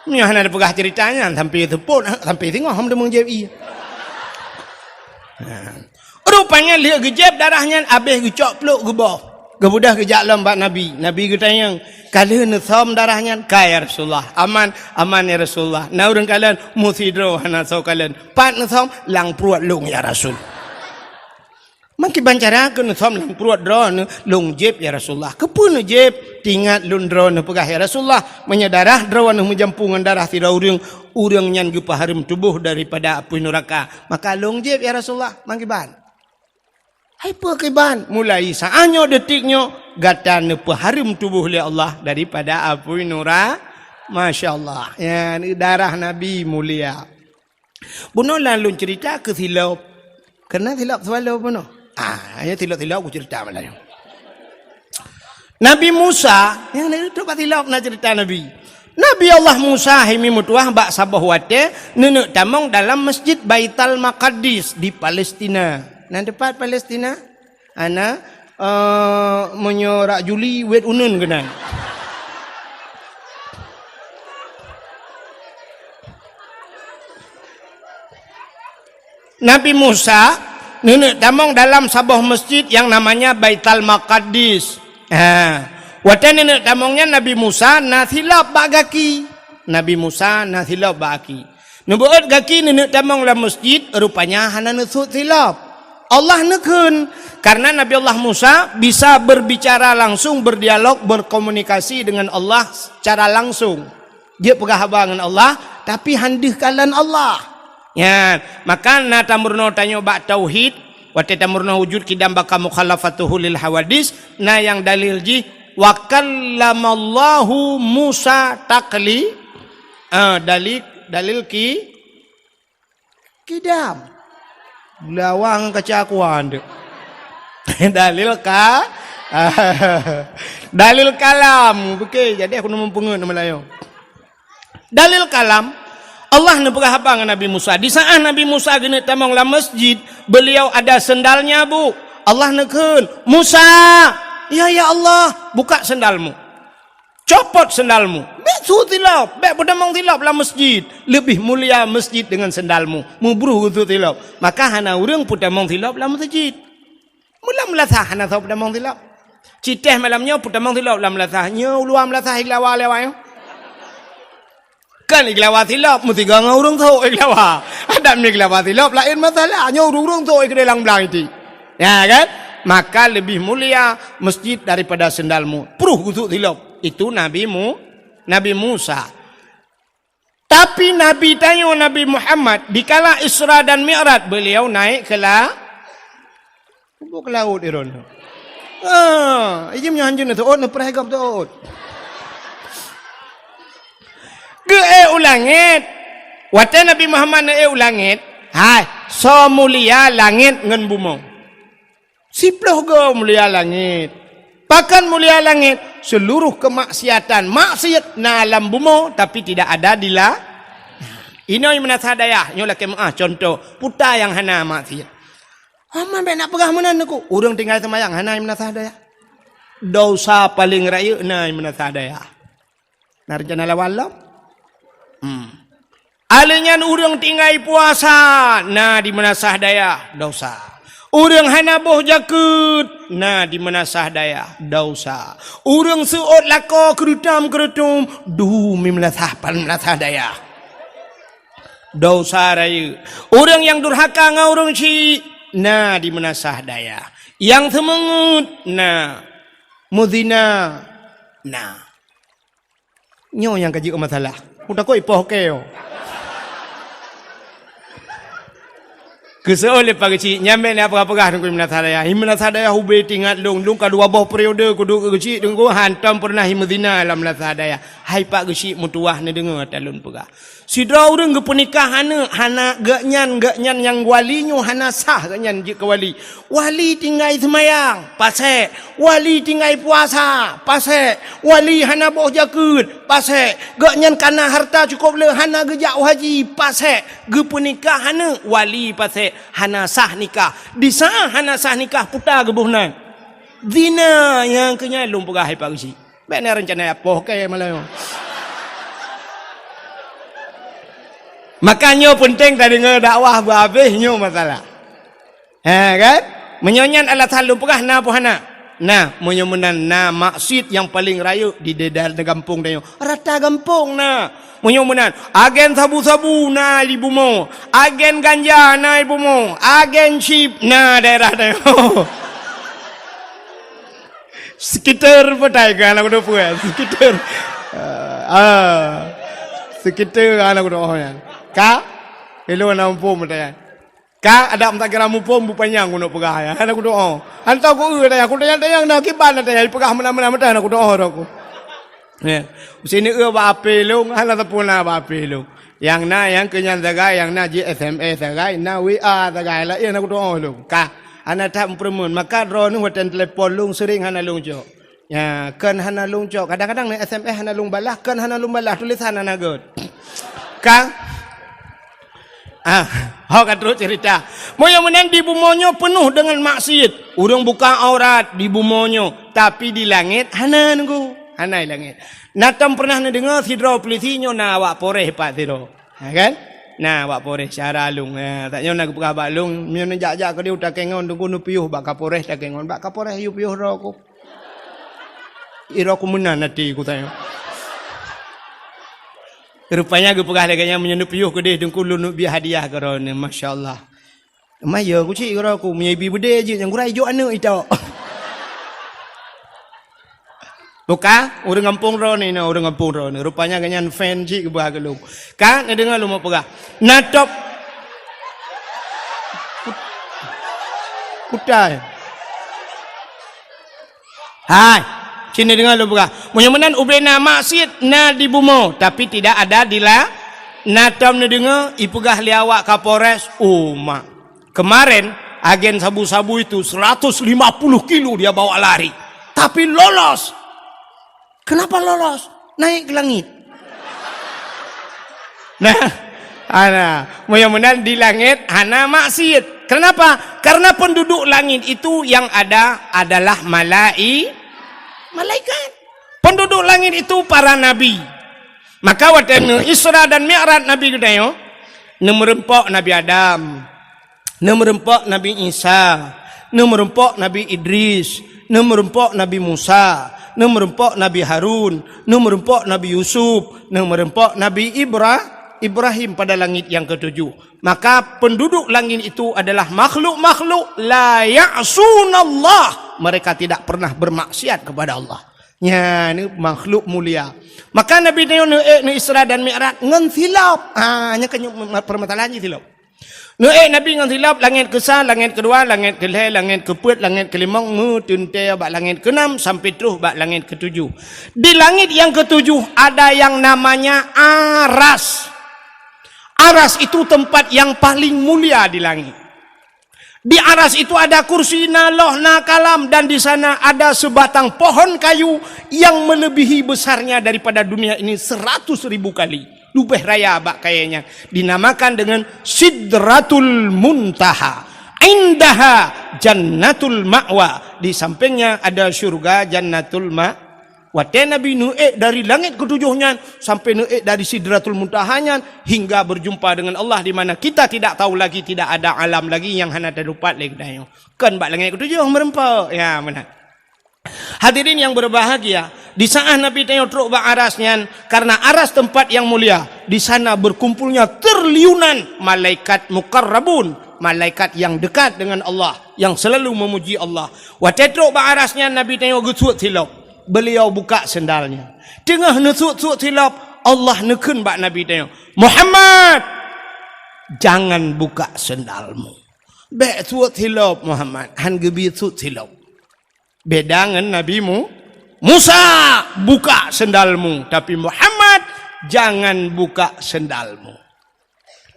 Nyoe hana tapeugah cerita nyan, sampai seupôt, sampai singoh hom deungoe jeb ie. Nah. Rupanya lheueh geujeb darah nyan, abéh geucok pluek geuboh. Geubeudôh geujak lom bak Nabi. Nabi geutanyong, "Ka lheueh neusom darah nyan?" "Ka, ya Rasulullah." "Aman?" "Aman, ya Rasulullah." "Na ureuëng kalon?" "Meusidroe hana soe kalon." "Pat neusom?" "Lam pruet lôn, ya Rasul." "Meukiban cara keu neusom lam pruet droeneuh?" "Lôn jeb, ya Rasulullah." "Keupeue neujeb?" "Tingat lôn droeneuh peugah, ya Rasulullah, meunyoe darah droeneuh meujampu ngon darah sidroe ureuëng, ureuëng nyan geupeuhareuem tuboh daripada apui nuraka. Maka lôn jeb, ya Rasulullah." "Meukiban?" "Hai peue kiban?" "Mulai saát nyoe, detik nyoe, gata neupeuhareuem tuboh lé Allah daripada apui nura-," Masya Allah. Nyan darah Nabi mulia. Bunoe lôn cerita keu silop. Keureuna silop seuwalo bunoe. Ah, nyan silop-silop kucerita malam nyoe. Nabi Musa, nyang na trok bak silop na cerita Nabi. Nabi Allah Musa hai mi meutuwah bak saboh watée neuneuk tamong dalam Masjid Baital Maqaddis di Palestina. Na teupat Palestina? Hana, eh, meunyoe rak Juli, wet uneun keunan. Nabi Musa neuneuk tamong dalam saboh masjid nyang namanya Baital Maqaddis. Ha, watée neuneuk tamong nyan Nabi Musa na silop bak gaki. Nabi Musa na silop bak gaki. Neubeuet gaki neuneuk tamong lam masjid, rupanya hana neusut silop. Allah neukheun, karena Nabi Allah Musa bisa berbicara langsung, berdialog, berkomunikasi dengan Allah secara langsung. Jeuet peugah haba ngon Allah, tapi han deuh kalon Allah. Nyan, maka na tameurunoe tanyoe bak tauhid, watée tameurunoe wujud qidam baqa mukhalafatuhu lil hawadis, na nyang dalil jih, "Wa kallamallahu Musa takli-," ah, dalil, dalil ki-, Qidam. Lawang kaca kuan tu. Dalil ka-, dalil kalam. Oke, jadi aku neumeupeungeut nama layoe. Dalil kalam, Allah neupeugah haba ngon Nabi Musa. Di saat Nabi Musa geuneuk tamong lam masjid, beliau ada sendalnya, Bu. Allah neukheun, "Musa!" "Ya, ya Allah." "Buka sendalmu." Copot sendalmu, bék su silop, bék peutamong silop lam masjid. Leubeh mulia masjid deungon sendalmu. Meubruh geusu silop. Maka hana ureuëng peutamong silop lam masjid. Meulam meulasah hana soe peutamong silop. Citéh malam nyoe peutamong silop lam meulasah. Nyoe uluwa meulasah ilawa lewat nyoe. Kan igeulawa silop, meusigoe ngon ureuëng sôk igeulawa. Adak meuigeulawa silop, laén masalah. Nyoe ureuëng-ureuëng sôk keudéh lam blang iti. Ya kan? Maka lebih mulia masjid daripada sendalmu. Pruh geusôk silop. Itu Nabi Mu-, Nabi Musa. Tapi Nabi tanyoe, Nabi Muhammad, dikala Isra dan Mi'raj, beliau naik ke la-, Bôh keu laôt Iron. Ah, ijim nyoe hanjeuet neuteuôt, neupreh gob teuôt. Geuék u langét. Watée Nabi Muhammad neuék u langét, hai, soe mulia langét ngon bumoe? Siploh goe mulia langét. Pakon mulia langét? Seluruh kemaksiatan, maksiat na lam bumoe, tapi tidak ada di la-, Inoe meunasah dayah, nyoe lakée meuáh contoh, puta nyang hana maksiat. Aman bék nak peugah meunan Teungku. Ureuëng tinggai seumayang hana meunasah dayah. Dosa paleng rayeuk na meunasah dayah. Na reuncana lawan lom? Hmm. Alèh nyan ureuëng tinggai puasa na di meunasah dayah, dosa. Ureuëng hana boh jakeuet na di meunasah dayah, dosa. Ureuëng seuôt lakoe keureutôm-keureutôm, du meunasah pan meunasah dayah. Dosa rayeuk. Ureuëng nyang durhaka ngon ureuëng syik na di meunasah dayah. Nyang seumeungeut na. Meuzina na. Nyoe nyang ka jeuet masalah. Kutakot ipoh keu. Keusoe lé Pak Geuchik, nyan bék na peugah-peugah Teungku meunasah dayah. Meunasah dayah ubé teuingat lôn, lôn ka dua boh periode kuduek keu Geuchik Teungku, hantom peureunah meuzina lam meunasah dayah. Hai Pak Geuchik meutuwah neudeungoe ata lôn peugah. Sidroe ureuëng geupeunikah aneuk, hana geuhnyan, geuhnyan nyang wali nyoe hana sah geuhnyan jeuet keu wali. Wali tinggai seumayang, pasék. Wali tinggai puasa, pasék. Wali hana boh jakeuet, pasék. Geuhnyan kana harta cukôp le hana geujak u haji, pasék. Geupeunikah aneuk, wali pasék. Hana sah nikah. Di saát hana sah nikah, puta geuboh nan. Zina nyang keu nyan lôn peugah hai Pak Geuchik. Bék na reuncana ipoh keu malam nyoe. Maka nyoe peunteng tadeungoe dakwah beuhabéh nyoe masalah. Ha kan? Meunyoe nyan alasan lôn peugah na peue hana? Na, meunyoe meunan na maksiat nyang paleng rayeuk di daerah gampông tanyoe. Rata gampông na. Meunyoe meunan, agen sabu-sabu na di bumoe, agen ganja na di bumoe, agen chip na daerah tanyoe. Sekitar petai ka aneuk kudo peue? Sekitar. Ah, ah. Sekitar aneuk kudo oh nyan. Ka? Ilôn na muphom petai. Ka ada meutakira muphom bupanyang kuno peugah ya. Aneuk kudo oh. Hantom ku eu tanya, ku tanya-tanya na kiban tanya peugah meunan-meunan meutai aneuk kudo oh ku. Ya. Sini eu bak ape lôn, hana sapeue na bak ape lôn. Nyang na, nyang keu nyan sagai, nyang na jih S M S sagai, na W A sagai, laén hana kutu'oh lôn. Ka, hana that meupeureumeun. Maka droeneuh watèe telepon lôn sering hana lôn cok. Ya, kon hana lôn cok. Kadang-kadang na S M S hana lôn balah, kon hana lôn balah, tulisan hana göt. Ka? Ah, ho ka trok cerita. Meunyoe meunan di bumoe nyoe peunoh deungon maksiet. Ureueng buka aurat di bumoe nyoe, tapi di langét hana nunggu. Hana di langét. Na tom pernah neudeungoe sidroe pulisi nyoe na awak Polres pat sidroe. Ha kan? Na awak Polres syara lôn. Ha, tak nyoe na geupeugah bak lôn, meunyoe neujak-jak keudeh u Takengon, teungku neupiôh bak Kapolres Takengon. Bak Kapolres yue piôh droe ku. Droe ku meunan até ku tanyong. Rupanya geupeugah lagèe nyan, meunyoe neupiôh keudeh teungku lôn neubri hadiah keu droeneuh. Masya Allah. Maya ku cit keudroe ku, meunyoe ibi beudé jeuet nyang gura ijok aneuk itok. Buka, ureueng gampông droeneuh, na ureueng gampông droeneuh. Rupanya gobnyan fan cit geuba keu lôn. Ka, neudeungoe lôn peugah. Na top. Kutai. Hai, cit neudeungoe lôn peugah. Meunyoe meunan ubé na maksiet na di bumoe, tapi tidak ada di la-, na tom neudeungoe ipeugah lé awak Kapolres, uma. Kemarin, agen sabu-sabu itu seratus lima puluh kilo dia bawa lari. Tapi lolos. Kenapa lolos? Naik ke langit. Nah, hana. Meunyoe meunan di langét hana maksiet. Kenapa? Karena penduduk langit itu yang ada adalah malai-, malaikat. Penduduk langit itu para nabi. Maka watèe neu Isra dan Mi'raj Nabi geutanyoe, neumeureumpok Nabi Adam. Neumeureumpok Nabi Isa, neumeureumpok Nabi Idris, neumeureumpok Nabi Musa, Neumeureumpok Nabi Harun, neumeureumpok Nabi Yusuf, neumeureumpok Nabi Ibra-, Ibrahim pada langit yang ketujuh. Maka penduduk langit itu adalah makhluk-makhluk la ya'sunallah. Mereka tidak pernah bermaksiat kepada Allah. Nyan makhluk mulia. Maka Nabi nyoe neuék neu Isra dan Mi'raj ngon silop. Ha, nyan kan permasalahan jih silop. Neuék Nabi ngon silop, langét keusa, langét keudua, langét keulhée, langét keupeuet, langét keulimong, meuteuntée bak langét keunam sampai troh bak langét keutujoh. Di langit yang ketujuh ada yang namanya Aras. Aras itu tempat yang paling mulia di langit. Di Aras itu ada kursi, na loh, na kalam, dan di sana ada sebatang pohon kayu yang melebihi besarnya daripada dunia ini seratus ribu kali. Leubeh raya bak kayée nyan. Dinamakan dengan Sidratul Muntaha. Indaha Jannatul Ma'wa. Di sampingnya ada syurga Jannatul Ma-, Watée Nabi neuék dari langét keutujoh nyan sampai neuék dari Sidratul Muntaha nyan hingga berjumpa dengan Allah, di mana kita tidak tahu lagi, tidak ada alam lagi nyang hana teutupat lé geutanyoe. Kon bak langét keutujoh meureumpok. Ya, meunan. Hadirin yang berbahagia, di saat Nabi tanyoe trok bak Aras nyan, karena Aras tempat yang mulia, di sana berkumpulnya triliunan malaikat muqarrabun, malaikat yang dekat dengan Allah, yang selalu memuji Allah. Watée trok bak Aras nyan, Nabi tanyoe geusuet silop. Beliau buka sendalnya. Teungoh neusuet-suet silop, Allah neukheun bak Nabi tanyoe, "Muhammad, jangan buka sendalmu." Bék suet silop, Muhammad, han geubri suet silop. Beda ngon Nabi Mu-, Musa, "Buka sendalmu," tapi Muhammad, "Jangan buka sendalmu."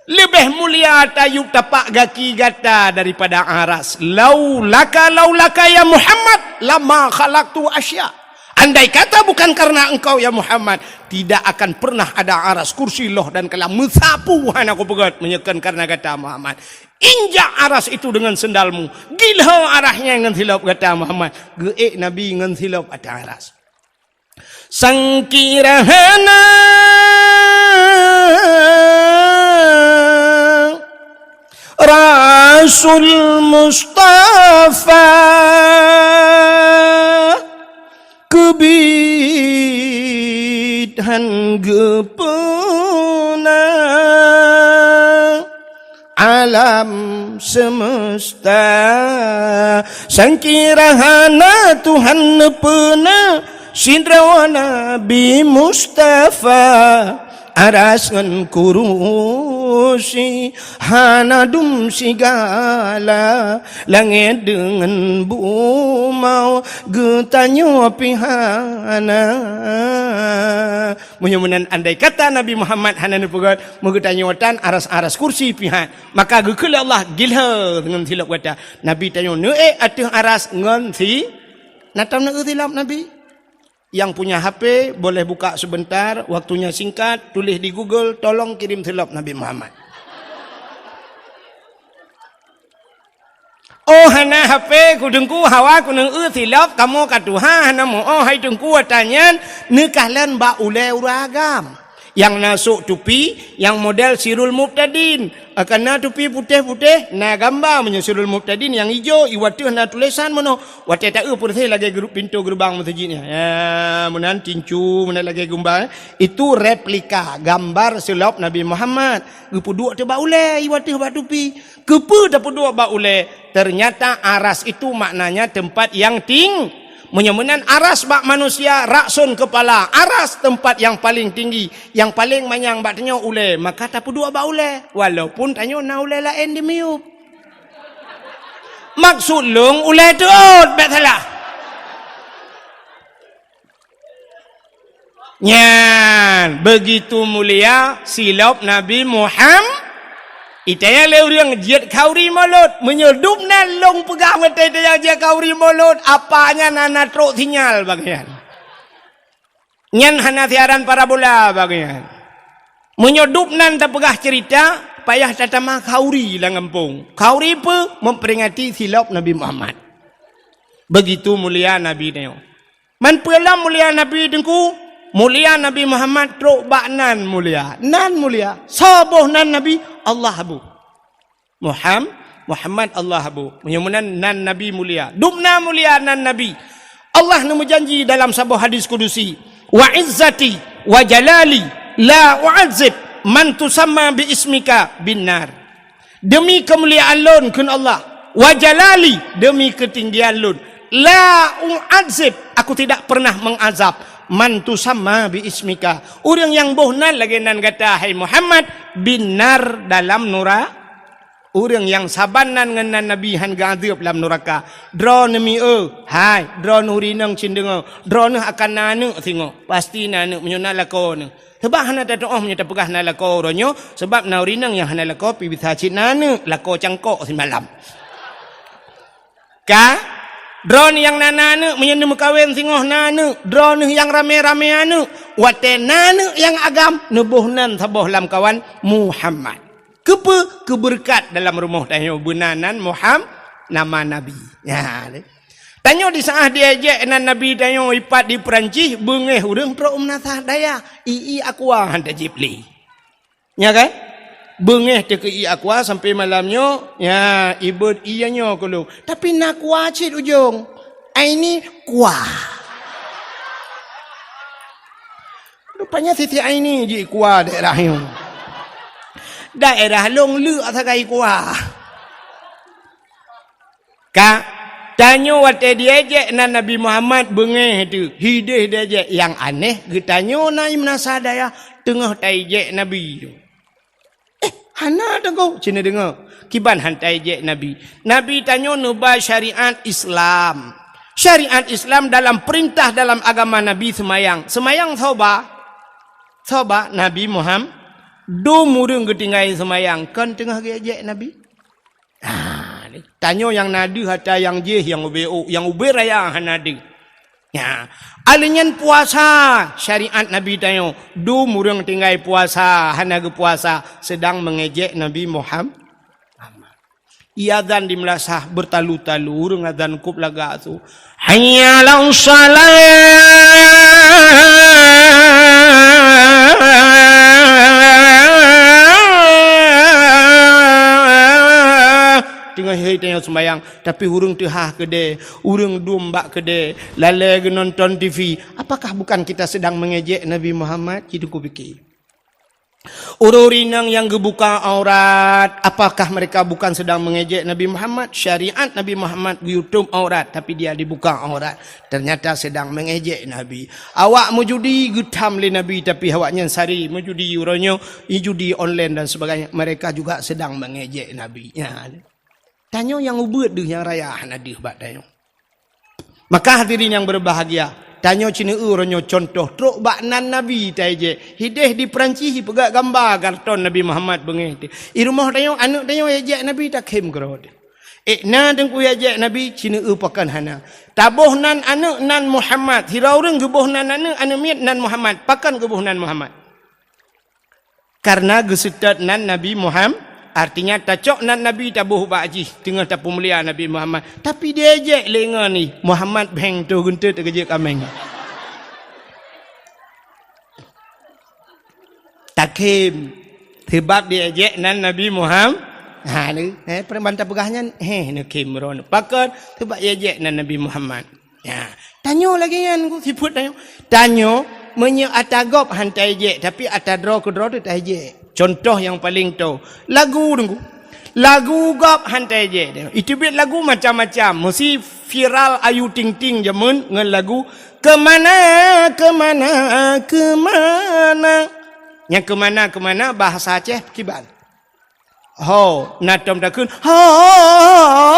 Leubeh mulia tayue tapak gaki gata daripada Aras. Laulaka, laulaka ya Muhammad, lama khalaqtu asya. Andai kata bukan karena engkau ya Muhammad, tidak akan pernah ada Aras, kursi, loh dan kalam meusapu hana kupeugét meunyoe kon karena gata Muhammad. Injak Aras itu dengan sendalmu, gilho Aras nyan ngon silop gata Muhammad. Geuék Nabi ngon silop ateueh Aras. Sangkira hana Rasul Mustafa keubiet han geupeuna alam semesta. Sangkira hana Tuhan neupeuna sidroe Nabi Mustafa, Aras ngon kurusi hana dum sigala, langét deungon bumoe geutanyoe pih hana. Meunyoe meunan andai kata Nabi Muhammad hana neupeugét, meugeutanyoe tan Aras-Aras, kursi pih han. Maka geukheun lé Allah, "Gilho ngon silop gata." Nabi tanyoe neuék ateueh Aras ngon si-, na tom neuék silop Nabi? Yang punya H P boleh buka sebentar, waktunya singkat, tulis di Google, "Tolong kirim silop Nabi Muhammad." Oh, hana H P, ku Teungku, hawa ku neuék silop, kamoe ka tuha, hana meu-oh, hai Teungku, ata nyan neukalon bak ulée ureuëng agam. Nyang na sôk tupi, nyang model Sirul Mubtadin. Akan na tupi putéh-putéh, na gamba meunyoe Sirul Mubtadin, nyang ijo, i ateueh na tulésan meunoe. Watée taeu peureséh lagée gru-, pintoe geureubang meuseujid nyan. Ya, meunan tincu, meunan lagée gamba, eh. Itu replika gambar silop Nabi Muhammad. Geupeuduek teuh bak ulée, i ateueh bak tupi. Keupeue tapeuduek bak ulée? Ternyata Aras itu maknanya tempat yang ting-, meunyoe meunan Aras bak manusia, Ra'sun kepala, Aras tempat yang paling tinggi, yang paling manyang bak tanyoe ulée, maka tapeuduek bak ulée, walaupun tanyoe na ulée laén di miyueb. Maksud lôn ulée teuôt, bék salah. Nyan, begitu mulia silop Nabi Muham-, itaya lé ureuëng jeuet khauri mulod. Meunyoe dum nan lôn peugah meutai taya jeuet khauri mulod, apa nyan hana trok sinyal bak nyan. Nyan hana siaran parabola bak nyan. Meunyoe dum nan tapeugah cerita, payah tatamah khauri lam gampông. Khauri peue? Memperingati silop Nabi Muhammad. Begitu mulia Nabi nyoe. Man peue lom mulia Nabi Teungku? Mulia Nabi Muhammad trok bak nan mulia. Nan mulia. Soe boh nan Nabi? Allah boh. Muham-, Muhammad Allah boh. Meunyoe meunan nan Nabi mulia. Dum na mulia nan Nabi. Allah neumeujanji dalam saboh hadis kudusi, "Wa izzati wa jalali la u'adzib man tusamma bi ismika bin nar." Demi keumuliaan Lôn, kheun Allah, "wa jalali," demi keutinggian Lôn, "la u'adzib," Aku tidak pernah mengazab, "man tusamma bi ismika," ureuëng nyang boh nan lagée nan gata, hai Muhammad, "bin nar," dalam nura-, ureuëng nyang saban nan ngon nan Nabi hán geuazab lam nuraka. Droeneuh mi-e, hai, droeneuh ureuëng inong cit deungoe, droeneuh akan na aneuëk singoh, pasti na aneuëk meunyoe na lakoe neuh. Sabab hana tatuoh meunyoe tapeugah na lakoe uroe nyoe, sabab na ureuëng inong nyang hana lakoe pih bisa cit na aneuëk, lakoe cangkok simalam. Ka? Droeneuh nyang na, na aneuëk, meunyoe neumeukawen singoh na aneuëk, droeneuh nyang ramé-ramé aneuëk, watée na aneuëk nyang agam, neuboh nan saboh lamkawan Muhammad. Keupeue? Keubeureukat dalam rumoh tanyoe beuna nan Muham-, nama Nabi. Nyan. Tanyoe di saat diejek nan Nabi tanyoe ipat di Peurancih, beungéh ureuëng trok u meunasah dayah, ié aqua hán tajéb lé. Nya kan? Beungéh teuh keu ié aqua sampai malam nyoe, nya, ibeuet ié nyoe keu lôn. Tapi na aqua cit ujong. Aini aqua. Rupanya Siti Aini jih aqua daerah nyoe. Daerah lôn leuk sagai aqua. Ka, tanyoe watée diejek nan Nabi Muhammad beungéh teuh, hideh diejek. Nyang aneh, geutanyoe na i meunasah dayah teungoh taijek Nabi. "Eh, hana Teungku," cit neudeungoe. Kiban hán taijek Nabi. Nabi tanyoe neuba syariat Islam. Syariat Islam dalam peurintah dalam agama Nabi seumayang. Seumayang soe ba? Soe ba? Nabi Muhammad. Dum ureuëng geutinggai seumayang, kon teungoh geuejek Nabi. Ah, ni. Tanyoe nyang na deuh atra nyang jih nyang ubé ôk, nyang ubé raya hana deuh. Nya, alèh nyan puasa, syariat Nabi tanyoe, dum ureuëng tinggai puasa, hana geupuasa, seudang meungejek Nabi Muham-, Muhammad. Ié azan di meulasah beutalu-talu, ureuëng azan kôb lagak su. Hayya 'alas shalah. Teungoh hai tanyoe seumayang, tapi ureuëng teuhah keudè, ureuëng dum bak keudè, lalè geunonton T V. Apakah bukan kita sedang mengejek Nabi Muhammad? Cit Teungku pike. Ureuëng inong nyang geubuka aurat, apakah mereka bukan sedang mengejek Nabi Muhammad? Syariat Nabi Muhammad geuyutob aurat, tapi dia dibuka aurat. Ternyata sedang mengejek Nabi. Awak meujudi geutham lé Nabi, tapi awaknyan sari meujudi uroe nyoe, judi online dan sebagainya. Mereka juga sedang mengejek Nabi. Nya. Tanyoe nyang ubeuet deuh nyang raya hana deuh bak tanyoe. Maka hadirin nyang berbahagia, tanyoe cit neueu uroe nyoe contoh trok bak nan Nabi taijek. Hideh di Peurancih ipeugah gamba karton Nabi Muhammad beungéh teuh. I rumoh tanyoe, aneuëk tanyoe ijek Nabi takhém keudroe teuh. Eh, na Teungku ijek Nabi, cit neueu pakon hana. Taboh nan aneuëk nan Muhammad. Sidroe ureuëng geuboh nan aneuëk, aneuëk miet nan Muhammad. Pakon geuboh nan Muhammad? Karena geuseutôt nan Nabi Muhammad, artinya tacok nan Nabi taboh bak jih, teungoh tapeumulia Nabi Muhammad. Tapi diejek lé ngon jih, Muhammad bheng toh geunteut geujeuet kaméng. Takhém, seubab diejek nan Nabi Muhammad. Ha, ni, eh, peureuman tapeugah nyan, heh, neukhém droeneuh. Pakon, seubab diejek nan Nabi Muhammad. Ya, tanyoe lagée nyan, Teungku, sifeuet tanyoe. Tanyoe, meunyoe ata gob hán taijek, tapi ata droe keudroe teuh taijek. Contoh nyang paleng toe, lagu, Teungku. Lagu gob hán taijek. Iteubiet lagu macam-macam, meusi viral Ayu Ting Ting jameun ngon lagu Keumana, Keumana, Keumana. Nyang keumana-keumana bahasa Aceh kiban. Ho, na tom takheun, ho, ho,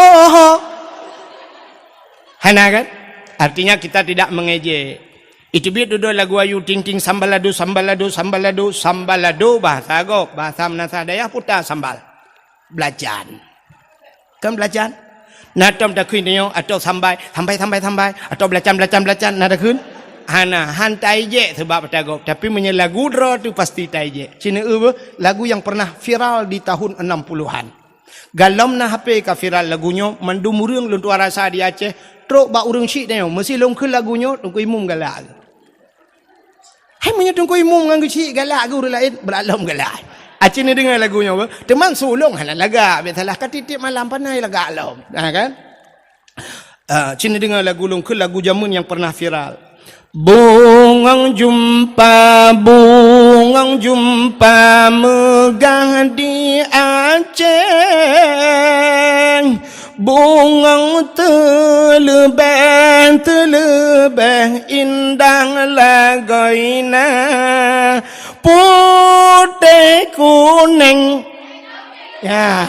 ho, ho. Hana kan? Artinya kita tidak mengejek. Iteubiet dudoe lagu Ayu Ting Ting, sambalado, sambalado, sambalado, sambalado, bahasa gob, bahasa meunasah dayah puta sambal. Belacan. Kan belacan? Na tom takheun tanyoe, atau sambai, sambai, sambai, sambai, atau belacan, belacan, belacan, na takheun? Hana, hán taijek seubab ata gob. Tapi meunyoe lagu droe teuh pasti taijek. Cit neueu beuh, lagu yang pernah viral di tahun enam puluhan. Golom na H P ka viral lagu nyoe, mandum ureuëng lôn tuan rasa di Aceh, trok bak ureuëng syiek tanyoe, meusi lôn kheun lagu nyoe, Teungku Imum galak. Hai meunyoe Teungku Imum ngon geuh syiek galak geuh ureuëng laén, brat lom galak. Aci neudeungoe lagu nyoe beuh. Teuma su lôn hana lagak, biasalah ka tieb-tieb malam panai lagak lom. Ha kan? Ah, cit neudeungoe lagu lôn, keu lagu jameun nyang pernah viral. Bungong jumpa, bungong jumpa meugah di Aceh. Bungong teuleubeh, teuleubeh indah lagoina. Putéh kuneng. Ya.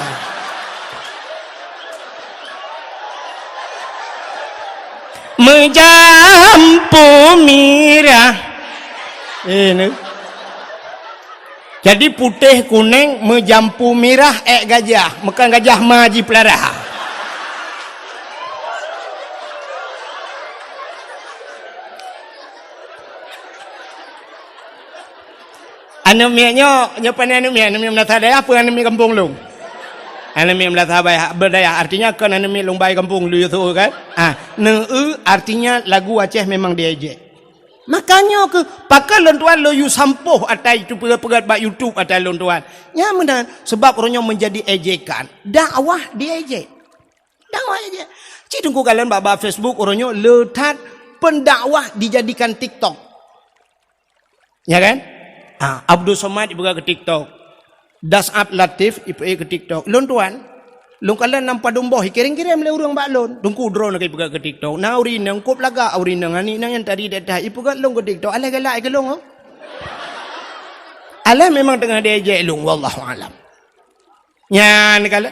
Meujampu mirah. Ini. Jadi putéh kuneng meujampu mirah ék gajah, meukan gajah ma jipeulara. Aneuk miet nyoe, nyoe pane aneuk miet, aneuk miet meunasah dayah peue aneuk miet gampông lôn? Aneuk miet meunasah baya-, beudayah, artinya kon aneuk miet lôn bai gampông lôn yue su kan? Ah, neueu artinya lagu Aceh memang diejek. Makanya keu pakon lôn tuan lôn yue sampôh ata itu peugét-peugét bak YouTube ata lôn tuan. Nyan meunan, sebab uroe nyoe menjadi ejekan. Dakwah diejek. Dakwah ejek. Cit teungku kalon bak-bak Facebook uroe nyoe le that pendakwah dijadikan TikTok. Ya kan? Ha, Abdul Somad ipeugah keu TikTok. Das'ab Latif ipeugah keu TikTok. Lôn tuan, lôn kalon lam padum boh ikirém-kirém lé ureuëng bak lôn. Teungku droeneuh ka ipeugah keu TikTok. Na ureuëng inong kop lagak ureuëng inong aneuk inong nyang tadi dak ipeugah lôn keu TikTok. Alah galak keu lôn, oh. Alah memang teungoh diejek lôn, wallahu alam. Nyan kalon.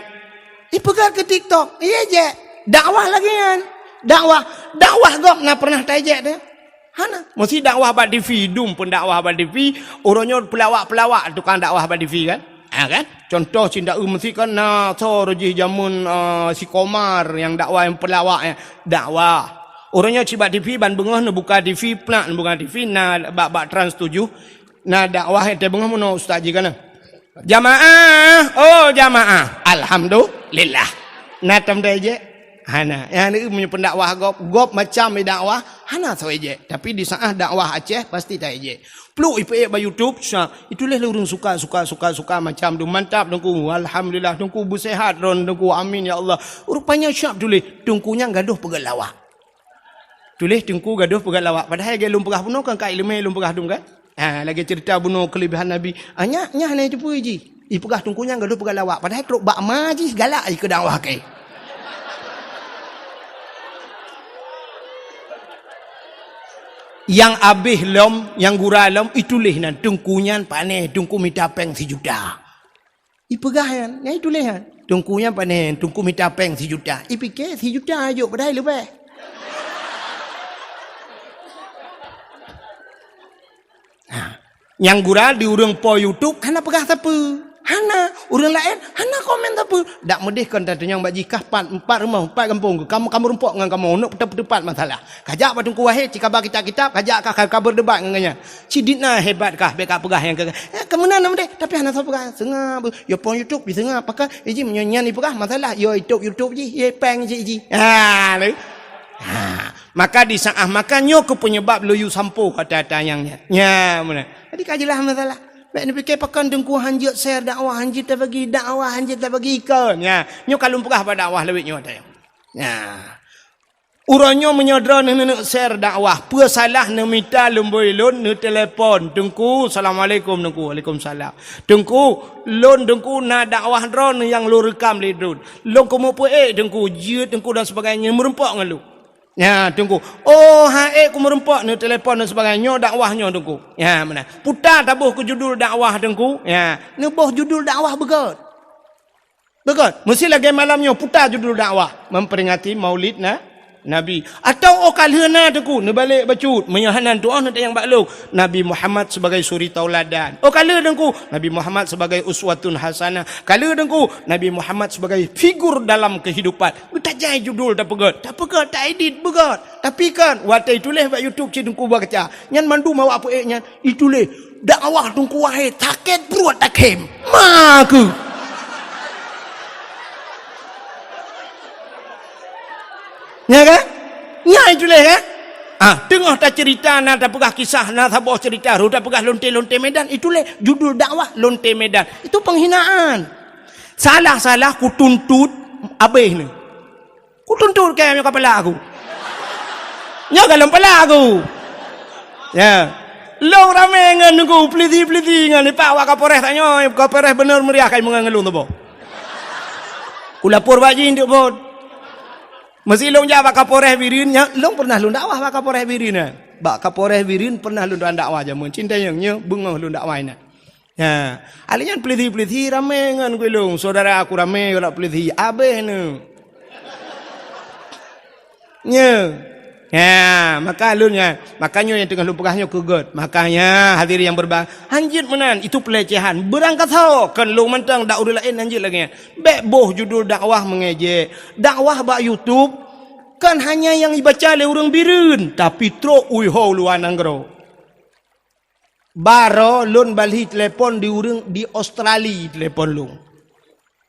Ipeugah keu TikTok, iya jek. Dakwah lagée nyan. Dakwah, dakwah gob na pernah taijek teuh? Hana. Meusi dakwah bak TV, dum pun dakwah bak TV, uroe nyoe peulawak-peulawak tukang dakwah bak TV kan? Ha kan? Contoh cit dakwah meusi kan na soe jih jameun, eh, si Komar nyang dakwah nyang peulawak nyan. Dakwah. Uroe nyoe cit bak TV ban beungoh neubuka TV, plak neubuka TV na bak, bak Trans tujuh. Na dakwah nyang teubeungoh meunoe ustaz jih kana. Jamaah, oh jamaah. Alhamdulillah. Na tom taijek? Hana. Nyang ni meunyoe pendakwah gob, gob macam dakwah, hana soe ijek. Tapi di saat dakwah Aceh pasti taijek. Pluk ipeuék bak YouTube, sya, itulah lé ureuëng suka, suka, suka, suka macam tu. Mantap teungku. Alhamdulillah teungku beusehat droen teungku. Amin ya Allah. Rupanya siap tuléh. Teungku nyang gadoh peugah lawak. Tuléh teungku gadoh peugah lawak. Padahai lagée lôn peugah bunoe kan ka ileumé lôn peugah dum kan? Ha, lagée cerita bunoe keulebihan Nabi. Ah, nyak, nyak hana jiteupeu jih. Ipeugah teungku nyang gadoh peugah lawak. Padahai trok bak ma jih galak jih keu dakwah keu. Nyang abéh lom, nyang gura lom, ituléh nan teungku nyan pané, teungku mita péng sijuta. Ipeugah nyan, nyan ituléh nyan. Teungku nyan pané, teungku mita péng sijuta. Ipike sijuta jok padahai leubeh. Ha. Nyang gura di ureuëng po YouTube hana peugah sapeue. Hana, ureuëng laén hana komen sapeue. Dak meudeh kon tatunyang bak jih kah pat, empat rumoh, empat gampông, kamoe, kamoe rumpok ngon kamoe, neuk peuteupat masalah. Kajak bak Teungku Wahid, cikaba kitab-kitab, kajak ka, ka, ka berdebat ngon gobnyan. Cit dit na hebat kah, bék ka peugah nyang ka, eh, keumeunan nama deh, tapi hana soe peugah. Seungab, yo pon YouTube, diseungab, pakon, eh, jih meunyoe nyan ipeugah masalah, yo YouTube, YouTube jih, ye péng cit jih. Ha, lé. Ha, maka di saat maka nyoe keu penyebab lôn yue sampôh kata-kata nyang nyan. Nya, meunan. Jadi ka jeulaih masalah. Bék neupike pakon Teungku hanjeuet share dakwah, hanjeuet tabagi dakwah, hanjeuet tabagi ikon. Nya, nyoe ka lôn peugah bak dakwah lawét nyoe teuh. Nya. Uroe nyoe meunyoe droeneuh neuneuk share dakwah, peue salah neumita lumbôi lôn, neutelepon, "Teungku, assalamualaikum Teungku." "Waalaikumsalam." "Teungku, lôn Teungku na dakwah droeneuh nyang lôn reukam lé droen. Lôn keumeung peuék Teungku, jeuet Teungku dan sebagainya, meureumpok ngon lôn." "Ya, Teungku." "Oh, han ék kumeurumpok," neutelepon dan sebagainya, "nyoe dakwah nyoe Teungku." Ya, meunan. Puta taboh keu judul dakwah Teungku. Ya, neuboh judul dakwah beugét. Beugét. Meusi lagée malam nyoe puta judul dakwah, memperingati Maulid na, Nabi. Atawa óh ka lheueh na Teungku, neubalek bacut, meunyoe hana tuoh neutanyong bak lôn, Nabi Muhammad sebagai suri tauladan. Óh ka lheueh Teungku, Nabi Muhammad sebagai uswatun hasanah. Ka lheueh Teungku, Nabi Muhammad sebagai figur dalam kehidupan. Geutajai judul tapeugét, tapeugét, taedit beugét. Tapi kan, watée ituléh bak YouTube cit Teungku baca. Nyan mandum awak peuék nyan, ituléh, "Dakwah Teungku Wahid, sakét pruet takhém." Ma keuh. Nya kan? Nya ituléh kan? Ah, teungoh taceurita na tapeugah kisah, na saboh ceurita, rot tapeugah lonte-lonte Medan, ituléh judul dakwah lonte Medan. Itu penghinaan. Salah-salah kutuntut abéh ni. Kutuntut kèe meunyoe ka palak aku. Nyoe ka lôn palak aku. Ya. Lôn ramé ngon nunggu, peulisi-peulisi ngon ipak wak Kapolres tanyoe, Kapolres beuneuh meuriah kai meungon ngon lôn tuboh. Kulapor bak jih duk bot. Meusi lôn jak bak Kapolres Bireuen, nyan lôn pernah lôn dakwah bak Kapolres Bireuen, eh. Bak Kapolres Bireuen pernah lôn dakwah jameun. Cinta nyang nyoe beungoh lôn dakwah inan. Ya, alèh nyan peulisi-peulisi ramé ngon gulong, saudara aku ramé ngon peulisi, abéh nyoe. Nyoe. Ya, maka lôn nyan, maka nyoe nyang teungoh lôn peugah nyoe keu gèt. Makanya hadirin yang berbahagia, hanjeuet meunan, itu pelecehan. Beurangkasoe, kon lôn mantong dak ureueng laén hanjeuet lagèe nyan. Bèk boh judul dakwah mengejek. Dakwah bak YouTube kon hanya nyang ibaca lé ureueng Bireuen, tapi trok u iho luwa nanggroe. Baroe lôn balhi telepon di ureueng di Australia telepon lôn.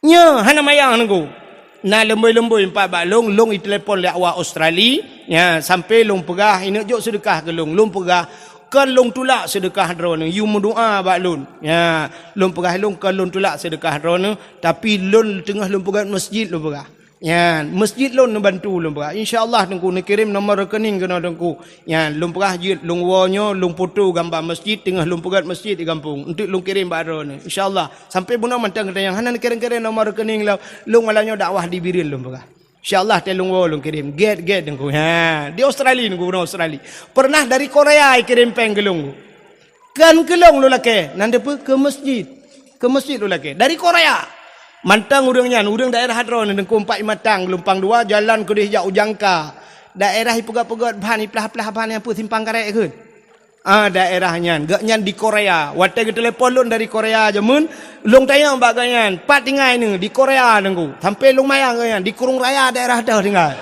Nyoe hana mayang nunggu. Na leumboi-leumboi empat bak lôn, lôn itelepon lé awak Australia. Ya, sampai lôn peugah, ineuk jok seudeukah keu lôn. Lôn peugah, kon lôn tulak seudeukah droeneuh, yue meudoa bak lôn. Ya, lôn peugah lôn kon lôn tulak seudeukah droeneuh, tapi lôn teungoh lôn peugah masjid lôn peugah. Nyan, masjid lôn neubantu lôn peugah. Insya Allah Teungku neukirém nomor rekening keunoe Teungku. Nyan, lôn peugah jeuet lôn woe nyoe, lôn foto gamba masjid, teungoh lôn peugah masjid di gampông. Enteuk lôn kirém bak droeneuh. Insya Allah. Sampai bunoe mantong geutanyoe hana neukirém-kirém nomor rekening lôn, lôn malam nyoe dakwah di Bireuen lôn peugah. Insya Allah teuh lôn woe lôn kirém. Gèt-gèt Teungku. Ha, di Australia Teungku, bunoe Australia. Pernah dari Korea ikirém péng keu lôn. Kon keu lôn lôn lakèe, nan deuh peue keu masjid. Keu masjid lôn lakèe. Dari Korea. Mantong ureueng nyan, ureueng daerah droeneuh Teungku Empat Imatang, Geulumpang Dua, jalan keudeh jak u Jangka. Daerah ipeugöt-peugöt ban, iplah-plah ban nyang peue simpang karet kheun. Ah, daerah nyan. Gobnyan di Korea. Watèe geutelepon lôn dari Korea jameun, lôn tanyong bak gobnyan, "Pat tinggai neuh?" "Di Korea, Teungku." Sampai lôn mayang gobnyan, di Krueng Raya daerah teuh tinggai.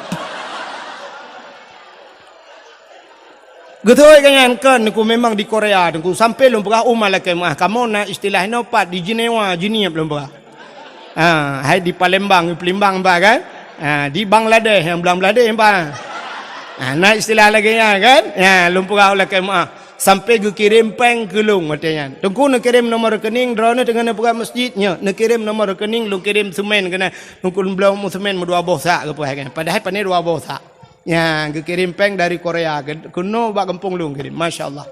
Geutôi gobnyan, "Kon, Teungku, memang di Korea, Teungku." Sampai lôn peugah, "Uma lakèe meu'ah, kamoe na istilah inoe pat di Jenewa, Jeunieb," lôn peugah. Ha, hai di Palembang, Palembang ba kan? Ha, di Bangladesh, nyang Bangladesh ba. Ha, na istilah lagèe nyan kan? Ya, lôn peugah lakèe meu'ah. Sampai geukirém péng keu lôn watèe nyan. Teungku neukirém nomor rekening, droeneuh teungoh neupeugah masjid nyoe. Neukirém nomor rekening, lôn kirém seumén keunan. Teungku lôn bloe mu seumén meudua boh sak geupeugah kan. Padahai pané dua boh sak. Nyan, geukirém péng dari Korea, ke-, keunoe bak gampông lôn kirém. Masya Allah.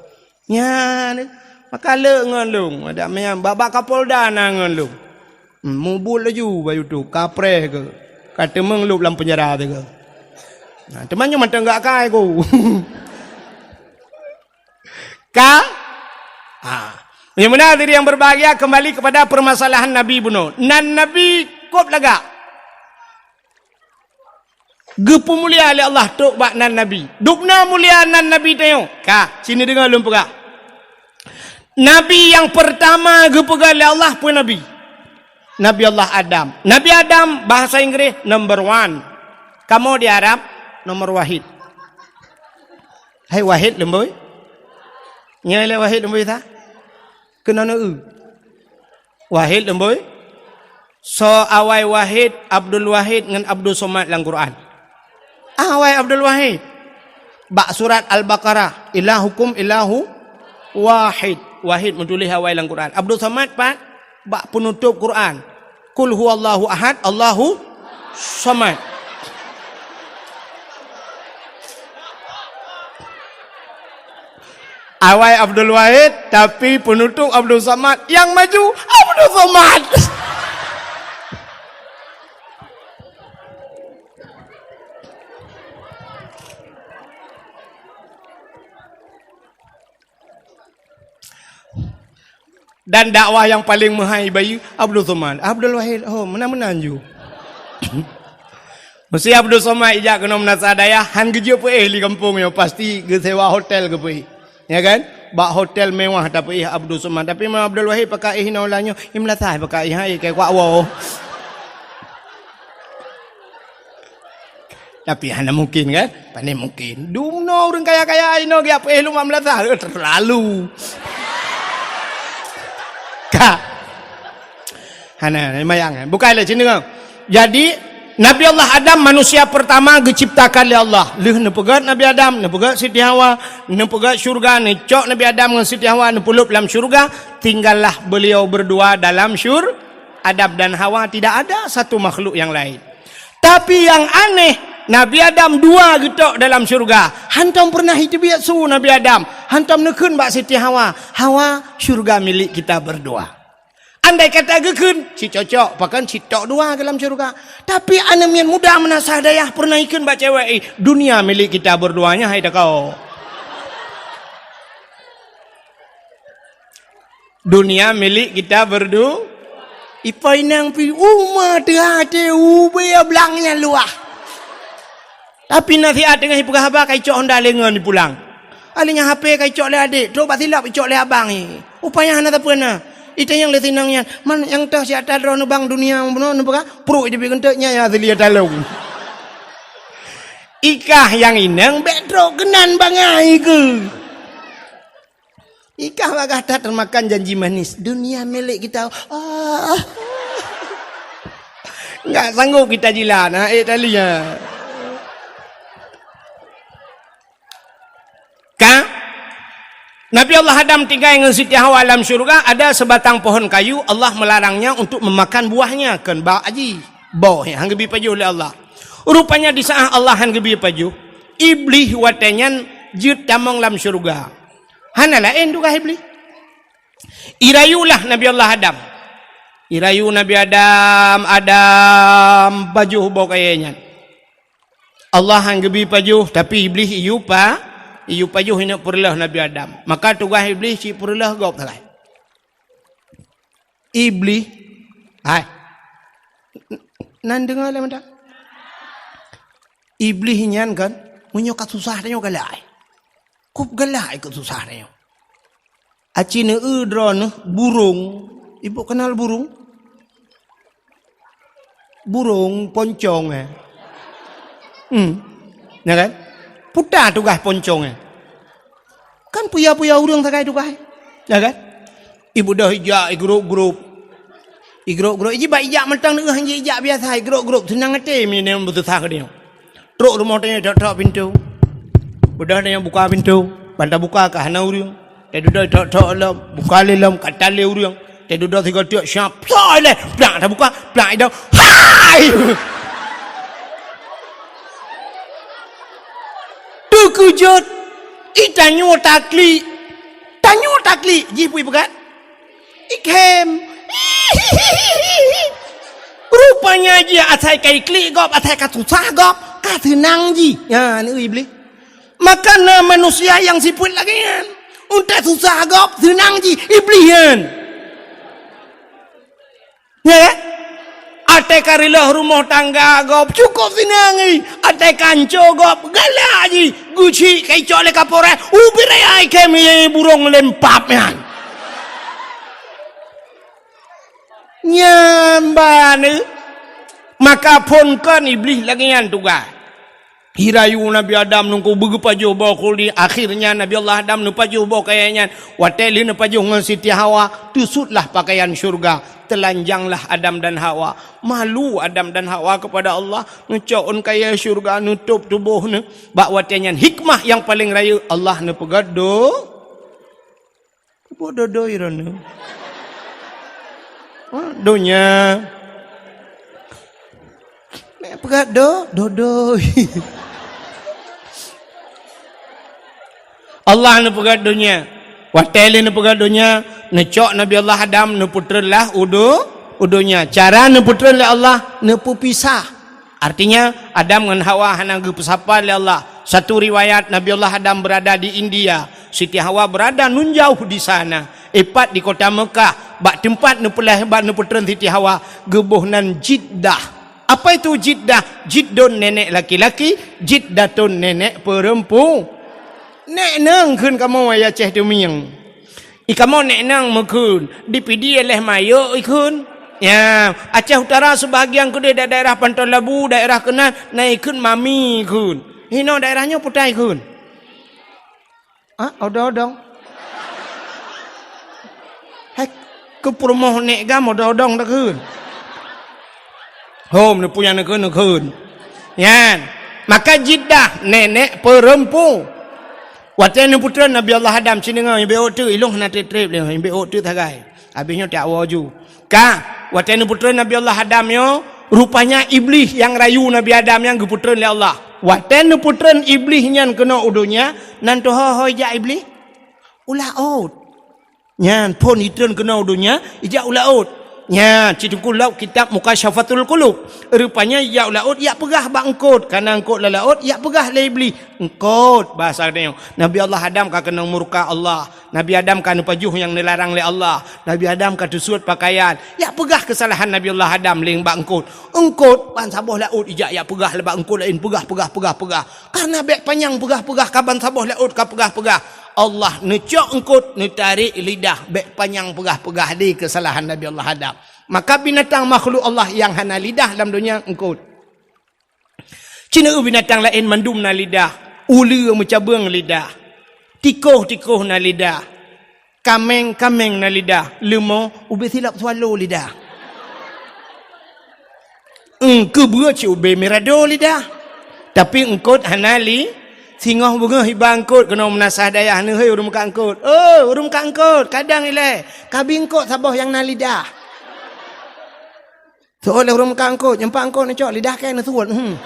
Nyan, maka le ngon lôn. Adak meunan, bak, bak Kapolda na ngon lôn. Hmm, mubuet laju bak YouTube, kapreh keu. Ka teumeung lôb lam penjara teuh keu. Nah, teuma nyoe mantong gak kai ku. Ka? Ha. Yang benar diri yang berbahagia, kembali kepada permasalahan Nabi bunoe. Nan Nabi kôb lagak. Geupeumulia lé Allah trok bak nan Nabi. Dubna mulia nan Nabi tanyoe. Ka, sini deungoe lôn peugah. Nabi nyang peurtama geupeugah lé Allah peue Nabi? Nabi Allah Adam. Nabi Adam, bahasa Inggris, number one. Kamoe di Arab, nomor wahid. Hai wahid leumboi? Nyoe lé wahid leumboi sa? Keunoe neu-eu. Wahid leumboi? Soe awai Wahid, Abdul Wahid ngon Abdul Somad lam Quran? Awai Abdul Wahid. Bak surat Al-Baqarah, "Ilahukum ilahu wahid." Wahid meutuléh awai lam Quran. Abdul Somad pat? Bak peunutôb Quran. "Qul huwallahu ahad, Allahu somad." Awai Abdul Wahid, tapi peunutôb Abdul Somad, nyang maju Abdul Somad. Dan dakwah nyang paleng meuhai bayeue Abdul Somad. Abdul Wahid, oh, meunan-meunan ju. Meusé Abdul Somad ijak keunoe meunasah dayah, han geujeuet peuéh di gampông nyoe, pasti geusewa hotel geupeuéh. Ya kan? Bak hotel mewah tapeuéh Abdul Somad. Tapi meunyoe Abdul Wahid pakai éh inoe lam nyoe, i meunasah pakai éh, hai, keu kuak woe. Tapi hana mungkin kan? Pane mungkin. Dumnoe ureueng kaya-kaya inoe geujak peuéh lom bak meunasah. Eh, terlalu. Ka. Hana, mayang kan? Bukai lé sini kan? Jadi, Nabi Allah Adam manusia pertama geuciptakan lé Allah. Lheueh neupeugöt Nabi Adam, neupeugöt Siti Hawa, neupeugöt syurga, neucok Nabi Adam ngon Siti Hawa neupeulop lam syurga, tinggallah beliau berdua dalam syur-, Adam dan Hawa, tidak ada satu makhluk yang lain. Tapi yang aneh, Nabi Adam dua geutok dalam syurga. Hantom peureunah jiteubiet su Nabi Adam. Hantom neukheun bak Siti Hawa, "Hawa, syurga milik kita berdua." Andai kata geukheun, cit cocok, pakon cit tok dua dalam syurga. Tapi aneuk miet muda meunasah dayah peureunah jikheun bak cewek, "Eh, dunia milik kita berduanya, hai takau." Dunia milik kita berdu-, ipo inong pi uma teuhate ube blang nyang luah. Tapi na siat teungoh ipeugah haba ka icok honda lé ngon ipulang. Alèh nyan H P ka icok lé adék, trok bak silop icok lé abang i. Upaya hana sapeue na. Itanyong lé sinong nyan, "Man nyang toh siat droeneuh bang dunia bunoe neupeugah?" Pruet iteubiet geunteuk nyan ya asli talong. Ikah nyang inong bèk trok keunan bangai keu. Ikah bagah that termakan janji manis, dunia milik kita. Ah. Enggak sanggup kita jilat, ha, eh, tali, ha. Ka? Nabi Allah Adam tinggai ngon Siti Hawa lam syurga, ada sebatang pohon kayu, Allah melarangnya untuk memakan buahnya, kon bak aji. Boh, han geubi pajoh lé Allah. Rupanya di saat Allah han geubi pajoh, Iblih watèe nyan jeuet tamong lam syurga. Hana laén tugaih Iblih. Irayulah Nabi Allah Adam. Irayu Nabi Adam, "Adam, pajoh boh kayèe nyan." Allah han geubi pajoh, tapi Iblih iyue pa-, iyue pajoh ineuk peureulèe Nabi Adam. Maka tugaih Iblih cit peureulèe gob sagai. Iblih, hai. Nan deungoe lé mantong. Iblih nyan kan, meunyoe ka susah tanyoe galak. Kop galak keu susah tanyoe. Aci neueu droeneuh burông. Ibu kenal burông? Burông poncong, eh. Hmm. Ya kan? Puta tugaih poncong, eh. Kan puya-puya ureueng sagai tugaih. Ya kan? Ibu dah ijak, igrop-grop. Igrop-grop. Iji bak ijak mantong neueu, iji ijak biasa, igrop-grop. Seunang até meunyoe beususah keu tanyoe. Trok rumoh tanyoe, tok-tok pintoe. Beudôh tanyoe buka pintoe. Ban tabuka ka hana ureueng. Teududoe tok-tok lom, buka lé lom, ka tan lé ureueng. Teududoe sigoe teuk, syap, psoe lé, plak tabuka, plak idong. Hai! Teukeujot, i tanyoe taklik. Tanyoe taklik, jih peue ipeugah? Ikhem. Rupanya jih asai ka iklik gob, asai ka susah gob, ka seunang jih. Nyan, Iblih. Maka na manusia nyang sifeuet lagèe nyan. Untèe susah gob, seunang jih, Iblih nyan. Ya, ya? Até ka reuloh rumoh tangga gob, cukôp seunang jih. Até ka anco gob, galak jih. Geuchik ka icok lé kapolres, ubit raya ikhem, ye burông lempap nyan. Nyan ban, eh. Maka phon kon Iblih lagèe nyan tugaih. Hirayu Nabi Adam nungku beugeupajoh boh khuldi. Akhirnya Nabi Allah Adam neupajoh boh kayèe nyan. Watèe lheueh neupajoh ngon Siti Hawa, teusutlah pakaian syurga. Telanjanglah Adam dan Hawa. Malu Adam dan Hawa kepada Allah. Neucok ôn kayèe syurga, neutôp tuboh neuh. Bak watèe nyan hikmah nyang paleng rayeuk Allah neupeugah do-, Peue dodoi droeneuh? Ha, donya. Mek peugah do-, dodoi. Allah neupeugah donya. Watèe lé neupeugah donya, neucok Nabi Allah Adam neupeutreun lah u do-, u donya. Cara neupeutreun lé Allah, neupeupisah. Artinya, Adam ngon Hawa hana geupeusapat lé Allah. Satu riwayat, Nabi Allah Adam berada di India, Siti Hawa berada nun jauh di sana. Ipat di kota Mekah, bak teumpat neupeulahé, bak neupeutreun Siti Hawa, geuboh nan Jiddah. Apa itu Jiddah? Jiddun nenek laki-laki, Jiddatun nenek perempu-, Nek nang kheun kamoe ayah Aceh Tumieng. I kamoe nek nang meukheun, di Pidie leh mayok ikheun. Ya, Aceh Utara sebahagian keudeh da-, daerah Panton Labu, daerah keunan, na ikheun mami ikheun. Hinoe daerah nyoe putai ikheun. Ah, odong-odong. Hai, keu peurumoh nek gam odong-odong takheun. Hom, neupunya neukheun, neukheun. Nyan. Maka Jiddah, nenek perempu. Watèe neupeutreun Nabi Allah Adam, ci deungö, ibe ôk teuk, ilong hana trép-trép lé, ibe ôk teuk sagai. Habéh nyoe tak woe ju. Ka, watèe neupeutreun Nabi Allah Adam nyoe, Rupanya Iblih nyang rayu Nabi Adam nyan geupeutreun lé Allah. Watée neupeutreun Iblih nyan keunoe u donya, nan teuho-ho ijak Iblih? U laôt. Nyan phon itreun keunoe u donya, ijak u laôt. Nyan, cit teungku lom kitab Mukasyafatul Qulub. Rupanya ijak u laôt, ijak peugah bak eungkôt. Kana eungkôt lam laôt, ijak peugah lé Iblih. Eungkôt, bahasa geutanyoe. Nabi Allah Adam ka keunong murka Allah. Nabi Adam ka neupajoh nyang neularang lé Allah. Nabi Adam ka teusuet pakaian. Ijak peugah keusalahan Nabi Allah Adam lé bak eungkôt. Eungkôt, ban saboh laôt ijak, ijak peugah lé bak eungkôt laén. Peugah, peugah, peugah, peugah. Karena bék panyang peugah-peugah ka ban saboh laôt ka peugah-peugah. Allah neucok eungkôt, neutarek lidah, bék panyang peugah-peugah di keusalahan Nabi Allah Adam. Maka binatang makhluk Allah nyang hana lidah lam donya eungkôt. Ci na binatang laén mandum na lidah, uleue meucabeueng lidah, tikôh-tikôh na lidah, kaméng-kaméng na lidah, leumo ubé silop swallow lidah. Eungkôt beue cit ubé mirado lidah. Tapi eungkôt hana li, singoh beungoh iba eungkôt keunoe meunasah dayah neuhôi ureuëng meukat eungkôt. Oh, ureuëng meukat eungkôt, kadang ilée, kabi eungkôt saboh nyang na lidah. Soe lé ureuëng meukat eungkôt, nyang pat eungkôt neucok lidah kée neusuet. Hmm.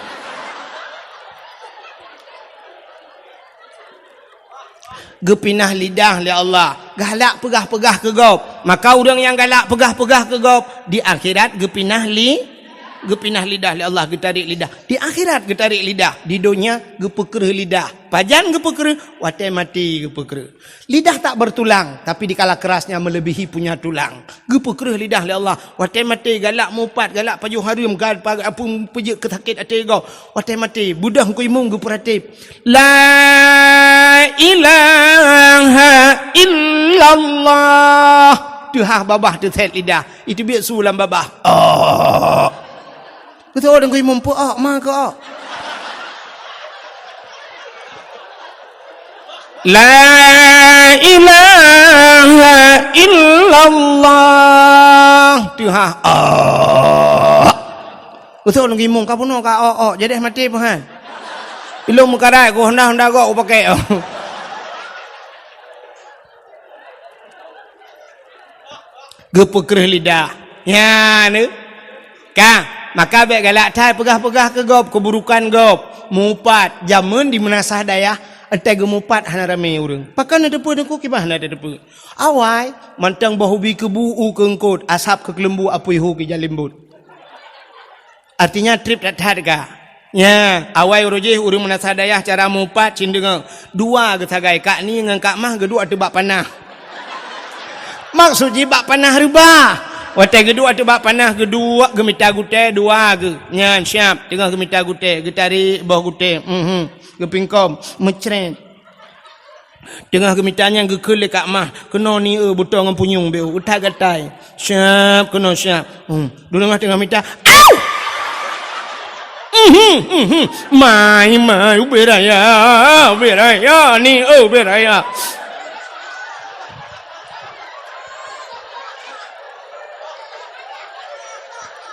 Geupinah lidah lé Allah, galak peugah-peugah keu gob. Maka ureuëng nyang galak peugah-peugah keu gob, di akhirat geupinah li, geupinah lidah lé Allah, geutarek lidah. Di akhirat geutarek lidah, di donya geupeukreuh lidah. Pajan geupeukreuh? Watée maté geupeukreuh. Lidah tak bertulang, tapi dikala kerasnya melebihi punya tulang. Geupeukreuh lidah lé Allah. Watée maté galak mupat, galak pajoh hareuem, galak pa-, apui peujeuet keu sakét até gob. Watée maté, beudôh Teungku Imum geupeuratéb. La ilaha illallah. Teuhah babah teusét lidah. Iteubiet su lam babah. Oh. Keutoe Teungku Imum peuok, ma keuok. La ilaha illallah. Teuhah. Ah. Usoe lôn gimong ka bunoe ka ok-ok, jadeh maté peuhan. Ilong meukarat ku honda-honda gok ku pakai. Geupeukreuh lidah. Nyan, eh. Ka, maka bék galak that peugah-peugah keu gob, keuburukan gob. Mupat, jameun di meunasah dayah, entai geumupat hana ramé ureuëng. Pakon na teupeu teungku kiban hana teupeu. Awai, mantong boh ubi keubu u keu eungkot, asab keu keuleumbu apui hu keu jalimbot. Artinya treb that-that ka. Nya, awai uroe jih ureuëng meunasah dayah cara mupat cit deungoe. Dua geusagai, Kak Ni ngon Kak Mah geuduek ateueh bak panah. Maksud jih bak panah reubah. Watée geuduek ateueh bak panah geuduek geumita gutée dua geuh. Nyan siab teungoh geumita gutée, geutarek boh gutée. Mhm. Geupingkom, meucret. Teungoh geumita nyan geukheun lé Kak Mah, keunoe ni eu butong ngon punyueng beu, utak gatai. Siab keunoe siab. Hmm. Dulu teungoh mita, au! Mhm, mhm. Mai, mai, ubé raya, ubé raya, ni eu ubé raya.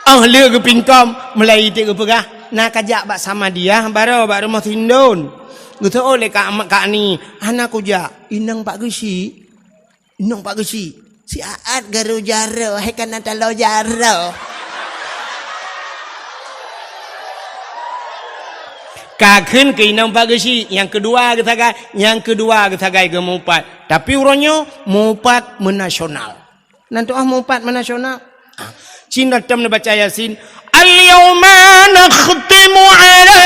Oh lé geupingkom, mulai iték geupeugah, na kajak bak Samadiyah, baroe bak rumoh Sindon. Geuseuôt lé Kak, Kak Ni, hana kujak, inong Pak Geuchik. Inong Pak Geuchik. Siat garo jaro, hai kana talo jaro. Ka kheun keu inong Pak Geuchik, nyang keudua geusagai, nyang keudua geusagai geumupat. Tapi uroe nyoe mupat meunasional. Nan tuah mupat meunasional. Cina tem neubaca Yasin. Al-yawma nakhtimu ala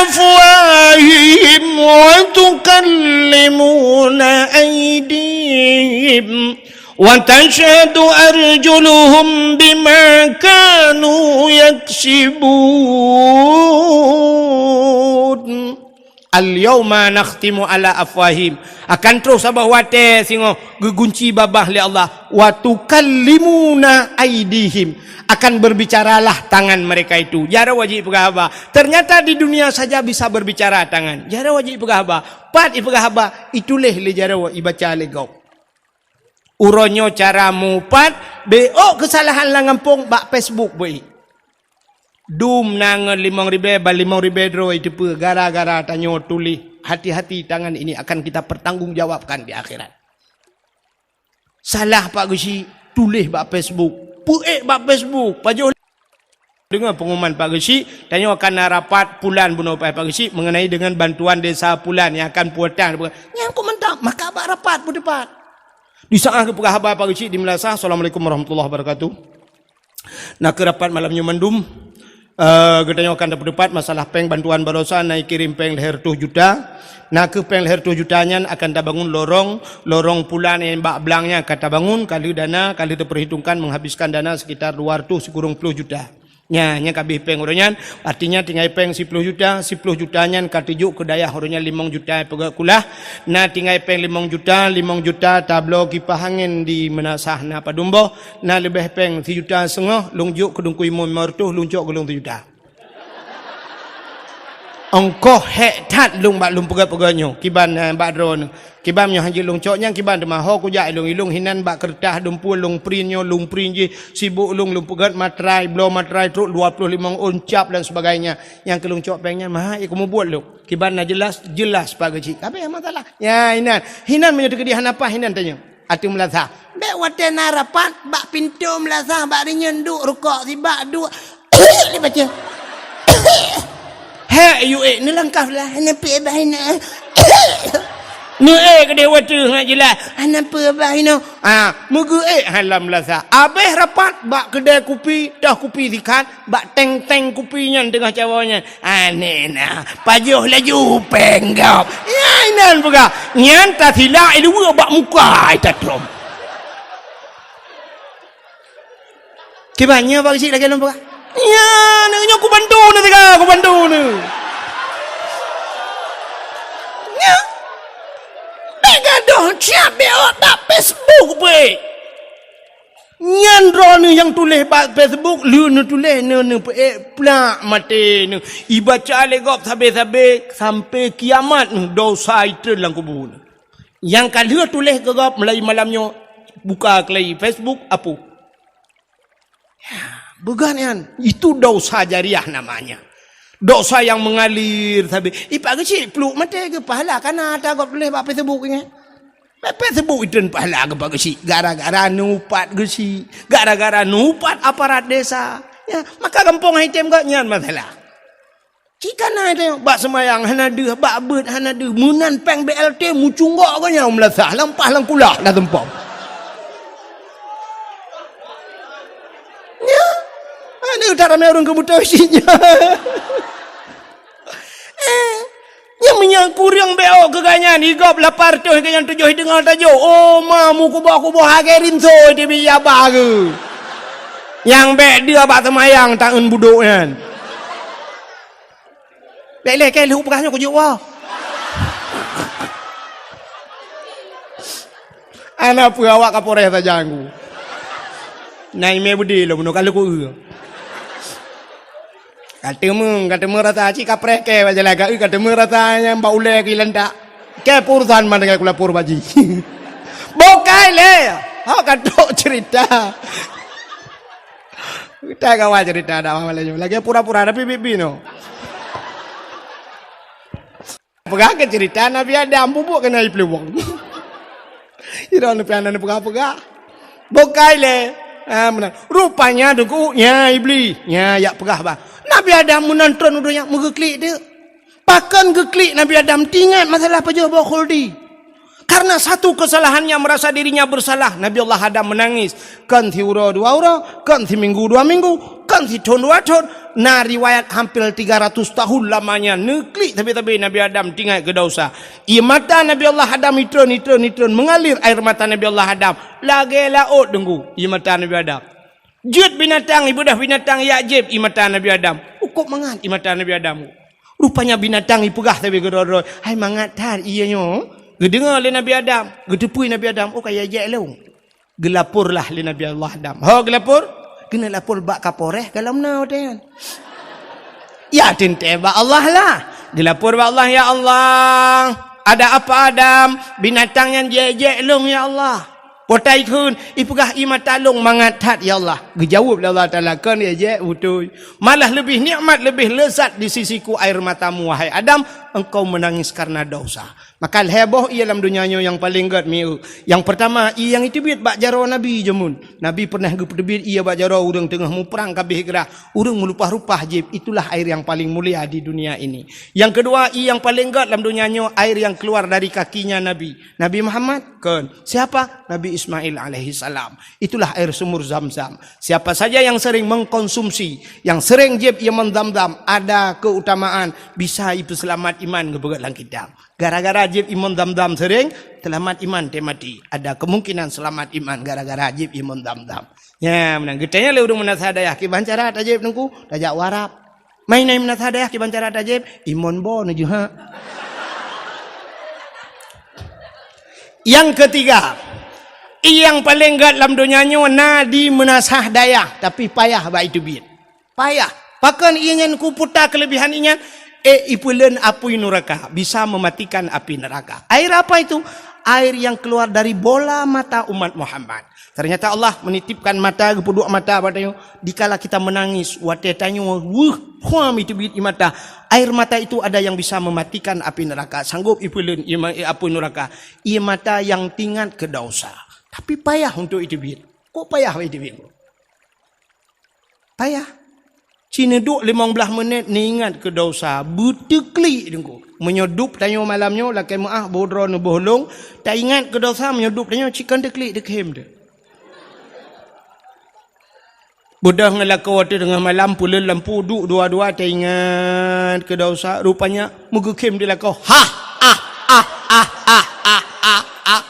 afwahihim wa tukallimuna aydihim wa tashhadu arjuluhum bima kanu yaksibun. Al-yauma nakhtimu ala afwahim. Akan troh saboh watée singoh geugunci babah lé Allah. Wa tukallimuna aidihim. Akan berbicaralah tangan mereka itu. Jaroe jih peugah haba. Ternyata di dunia saja bisa berbicara tangan. Jaroe jih peugah haba. Pat ipeugah haba, ituléh lé jaroe ibaca lé gob. Uroe nyoe cara mupat, bék keusalahan lam gampông bak Facebook beuih. Dum na ngon limong ribée, ban limong ribée droe iteupeue gara-gara tanyoe tuléh. Hati-hati, tangan ini akan kita pertanggungjawabkan di akhirat. Salah Pak Geuchik, tuléh bak Facebook. Peuék bak Facebook, pajoh Deungoe pengumuman Pak Geuchik, tanyoe akan na rapat pulan bunoe Pak Geuchik mengenai dengan bantuan desa pulan nyang akan pulang. Nyan kok mantap, maka bak rapat beuteupat. Di saat geupeugah haba Pak Geuchik di Meulasah, "Assalamualaikum warahmatullahi wabarakatuh." Na keu rapat malam nyoe mandum, eh, geutanyoe akan tapeuteupat masalah péng bantuan baroesa na kirém péng lhèe reutôh juta. Na keu péng lhèe reutôh juta nyan akan tabangun lorong, lorong pulan nyang bak blang nyan akan tabangun, ka lheueh dana, ka lheueh teupeurhitungkan menghabiskan dana sekitar dua reutôh sikureueng ploh juta. Nya, nya ka abéh péng uroe nyan, artinya tinggai péng siploh juta, siploh juta nyan ka teujok keu dayah uroe nyan limong juta peugöt kulah, na tinggai péng limong juta, limong juta tabloe kipah angén di Meunasah na padum boh, na leubeh péng sijuta seungoh, lôn jok keu Teungku Imum limong reutôh, lôn cok keu lôn sijuta. Ongkoh hék that lôn bak lôn peugöt-peugöt nyoe, kiban, eh, bak droeneuh. Kiban nyoe hanjeuet lôn cok nyan kiban teuma ho kujak ilong-ilong hinan bak keureutah dumpue lôn print nyoe, lôn print jih, sibok lôn, lôn peugöt matrai, bloe matrai trok dua ploh limong ôn cap dan sebagainya. Nyang keu lôn cok péng nyan maha, eh, kumubuet lôn. Kiban na jeulaih, jeulaih Pak Geuchik. Ka abéh masalah. Nya, hinan. Hinan meunyoe teukeudi hana paih hinan tanyoe. Ateueh Meulasah. Bèk watèe na rapat, bak pintoe Meulasah, bak rinyeun duek rukok sibak duek. Dibaca. Hek, yue, neulangkah lah, hana peue bah inoe. Neuék keudeh watèe ngat jeulaih, hana peue bah inoe. Ah, meugeuék hai lam Meulasah. Abéh rapat bak keudè kupi, toh kupi sikat, bak teng-teng kupi nyan teungoh cawoe nyan. Aneh na, pajoh laju péng gob. Nyan inan peugah. Nyan tasilak iluwa bak muka ita tom. Kiban nyoe bak geuchik lagèe lôn peugah. Nyan, nyoe kubantu ni tiga, kubantu ni. Nyan. Bèk gadoh siap bèk ot bak Facebook bèk. Nyan droeneuh nyang tuléh bak Facebook, lheueh neutuléh, neu-, neupeuék plak maté neuh. Ibaca lé gob sabé-sabé sampai kiamat neuh, dosa itreun lam kubu neuh. Nyang ka lheueh tuléh keu gob mulai malam nyoe, buka keulai Facebook, apu. Ya, beugan nyan, itu dosa jariah namanya. Dosa yang mengalir sabé. Ipak geuchik pluek maté geupahala kana ata gob tuléh bak Facebook ingat. Pepet seubuet itreun pahala keu Pak Geuchik, gara-gara neuupat geuchik, gara-gara neuupat aparat desa. Ya, maka gampông hai tem gobnyan masalah. Cit kana teuh, bak seumayang hana deuh, bak beuet hana deuh, meunan péng B L T mucunggok gobnyan u Meulasah, lampah lam kulah na tumpom. Ya, aneuk that ramé ureueng keu beutôi cit nyan. Eh, nyang meunyoe kureueng B O keu gobnyan, i gob lapan reutôh keu nyang tujoh i teungoh tajok. Oh, ma, meukuboh-kuboh hagèe rinso teubiet yaba keu. Nyang bèk deuh bak seumayang taeun budok nyan. Bèk lé kèe lheueh peugah nyoe kujok woe. Ana peue awak Kapolres sajan ku. Na imè beudé lom, meunoe ka lheueh ku eu. Ka teumeung, ka teumeung rasa cit kapreh kèe bak jalan ka eu, ka teumeung rasa nyang bak ulèe keu lantak. Kèe peurusan man dengan kulapor bak jih. Bukai lé. Ha, ka trok cerita. Kita kawan cerita dak malam nyoe. Lagèe pura-pura tapi bibi no. Peugah keu cerita Nabi Adam, bubuk keunan ipluwong. Ira neupian dan peugah-peugah. Bukai lé. Ha, meunan. Rupanya deungon nya Iblis. Nya, yak peugah bah. Nabi Adam meunan tron u donya meugeuklik teuk. Pakon geuklik Nabi Adam teuingat masalah pajoh boh khuldi. Karena satu kesalahannya merasa dirinya bersalah, Nabi Allah Adam menangis. Kon siuroe dua uroe, kon siminggu dua minggu, kon sithon dua thon. Na riwayat hampir tiga ratus tahun lamanya neuklik sabe-sabe Nabi Adam tinggai keu dosa. Ié mata Nabi Allah Adam itreun, itreun, itreun, mengalir air mata Nabi Allah Adam. Lagèe laôt deungon ié mata Nabi Adam. Jeuet binatang, ibeudôh binatang yak jieb ié mata Nabi Adam. Ukôb mangat ié mata Nabi Adam. Rupanya binatang ipeugah sabe keudroe-droe, "Hai mangat that ié nyoe." Geudeungoe lé Nabi Adam, geuteupeue Nabi Adam, "Oh, ka yak jieb lôn." Geulaporlah lé Nabi Allah Adam. Ho geulapor? Keuneuk lapor bak Kapolres ka lom na watèe nyan. Ya teuntèe bak Allah lah. Geulapor bak Allah, "Ya Allah, ada apa Adam? Binatang nyan jek-jek lôn ya Allah." Potai kheun, ipeugah ié mata lôn mangat that ya Allah. Geujaweueb lé Allah Taala, "Kon jek-jek beutôi. Malah leubeh nikmat, leubeh lezat di sisiku air matamu wahai Adam, engkau menangis karena dosa. Maka lhèe boh ie lam donya nyoe nyang paleng gèt mieu. Nyang peurtama, ie nyang jiteubiet bak jaroe Nabi jameun. Nabi peureunah geupeuteubiet ie bak jaroe ureueng teungoh muprang ka abéh grah, ureueng meulupah-lupah jieb, itulah air yang paling mulia di dunia ini. Nyang keudua, ie nyang paleng gèt lam donya nyoe, air yang keluar dari kakinya Nabi. Nabi Muhammad? Kon. Siapa? Nabi Ismail alaihissalam. Itulah air sumur Zam-Zam. Siapa saja yang sering mengkonsumsi, yang sering jieb ie mon Zam-Zam, ada keutamaan bisa ipeuseulamat iman geupeugah lam kitab. Gara-gara jieb ie mon Zam-Zam sering, seulamat iman teuh maté. Ada kemungkinan seulamat iman gara-gara jieb ie mon Zam-Zam. Nyan, meunan. Geutanyong lé ureueng meunasah dayah, "Kiban cara tajieb, Teungku?" "Tajak u Arab." "Mai na meunasah dayah kiban cara tajieb?" "Ie mon bo neujeuhak." Nyang keutiga, ie nyang paleng gèt lam donya nyoe na di meunasah dayah, tapi payah bak iteubiet. Payah. Pakon ie nyan kuputa keuleubihan ie nyan? Eh, ipeuleuen apui nuraka, bisa mematikan api neraka. Air apa itu? Air yang keluar dari bola mata umat Muhammad. Ternyata Allah menitipkan mata, geupeuduek mata bak tanyoe. Dikala kita menangis, watèe tanyoe weueh, huam iteubiet ie mata. Air mata itu ada yang bisa mematikan api neraka, sanggup ipeuleuen ie ma-, apui nuraka. Ie mata nyang teuingat keu dosa. Tapi payah untuk iteubiet. Kok payah iteubiet? Payah. Ci neuduek limong blaih menit neuingat keu dosa, beuteuklik Teungku. Meunyoe dub tanyoe malam nyoe lakèe meu'ah boh droe neuboh lôn, taingat keu dosa, meunyoe dub tanyoe cit kon teuklik, teukhem teuh. Beudôh ngon lakoe teungoh malam, peuleuen lampu, duek dua-dua, taingat keu dosa, rupanya meugeukhem di lakoe. Hah, ah, ah, ah, ah, ah, ah, ah.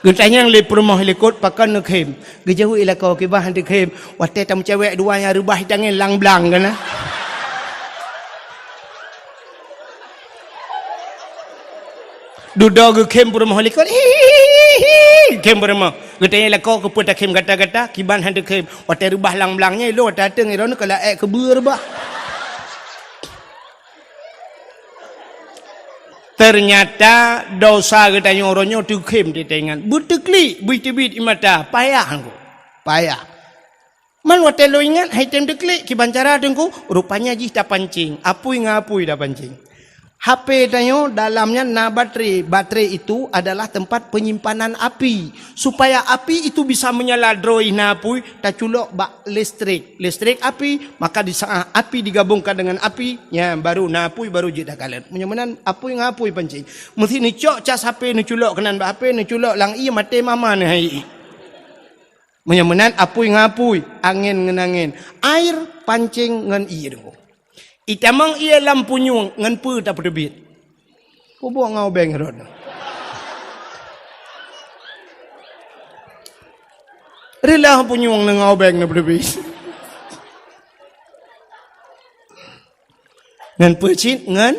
Geutanyong lé peurumoh likot, "Pakon neukhem?" Geujaweueb lakoe, "Kiban han teukhem, watèe tameucewek dua nyang reubah tangieng lam blang keunan." Dudoe geukhem peurumoh likot, "Hihihi, khem peurumoh." Geutanyong lakoe, "Keupeue takhem gata-gata?" "Kiban han teukhem, watèe reubah lam blang nyan, ilôn watèe ateueng, droeneuh ka laék keubeue reubah." Ternyata dosa geutanyoe uroe nyoe teukhem teuingat. Beuteuklik, beuteubit ie mata, payah Teungku. Payah. Man watèe lôn ingat, han item teuklik, kiban cara Teungku, rupanya jih tapancing, apui ngon apui tapancing. H P tanyoe dalam nyan na baterai. Baterai itu adalah tempat penyimpanan api. Supaya api itu bisa menyala droe na apui, taculok bak listrik. Listrik api, maka di saat api digabungkan dengan api, nyan baru na apui, baru jeuet takalon. Meunyoe meunan apui ngon apui pancing. Meusti neucok cas H P, neuculok keunan bak H P, neuculok lam ie, maté mama neuh ie. Meunyoe meunan apui ngon apui, angén ngon angén. Air pancing ngon ie Teungku. Itamong ie lam punyueng ngon peue tapeuteubiet? Peubuet ngon ubeng rot. Reulah punyueng ngon ubeng na peuteubiet. Ngon peue cit? Ngon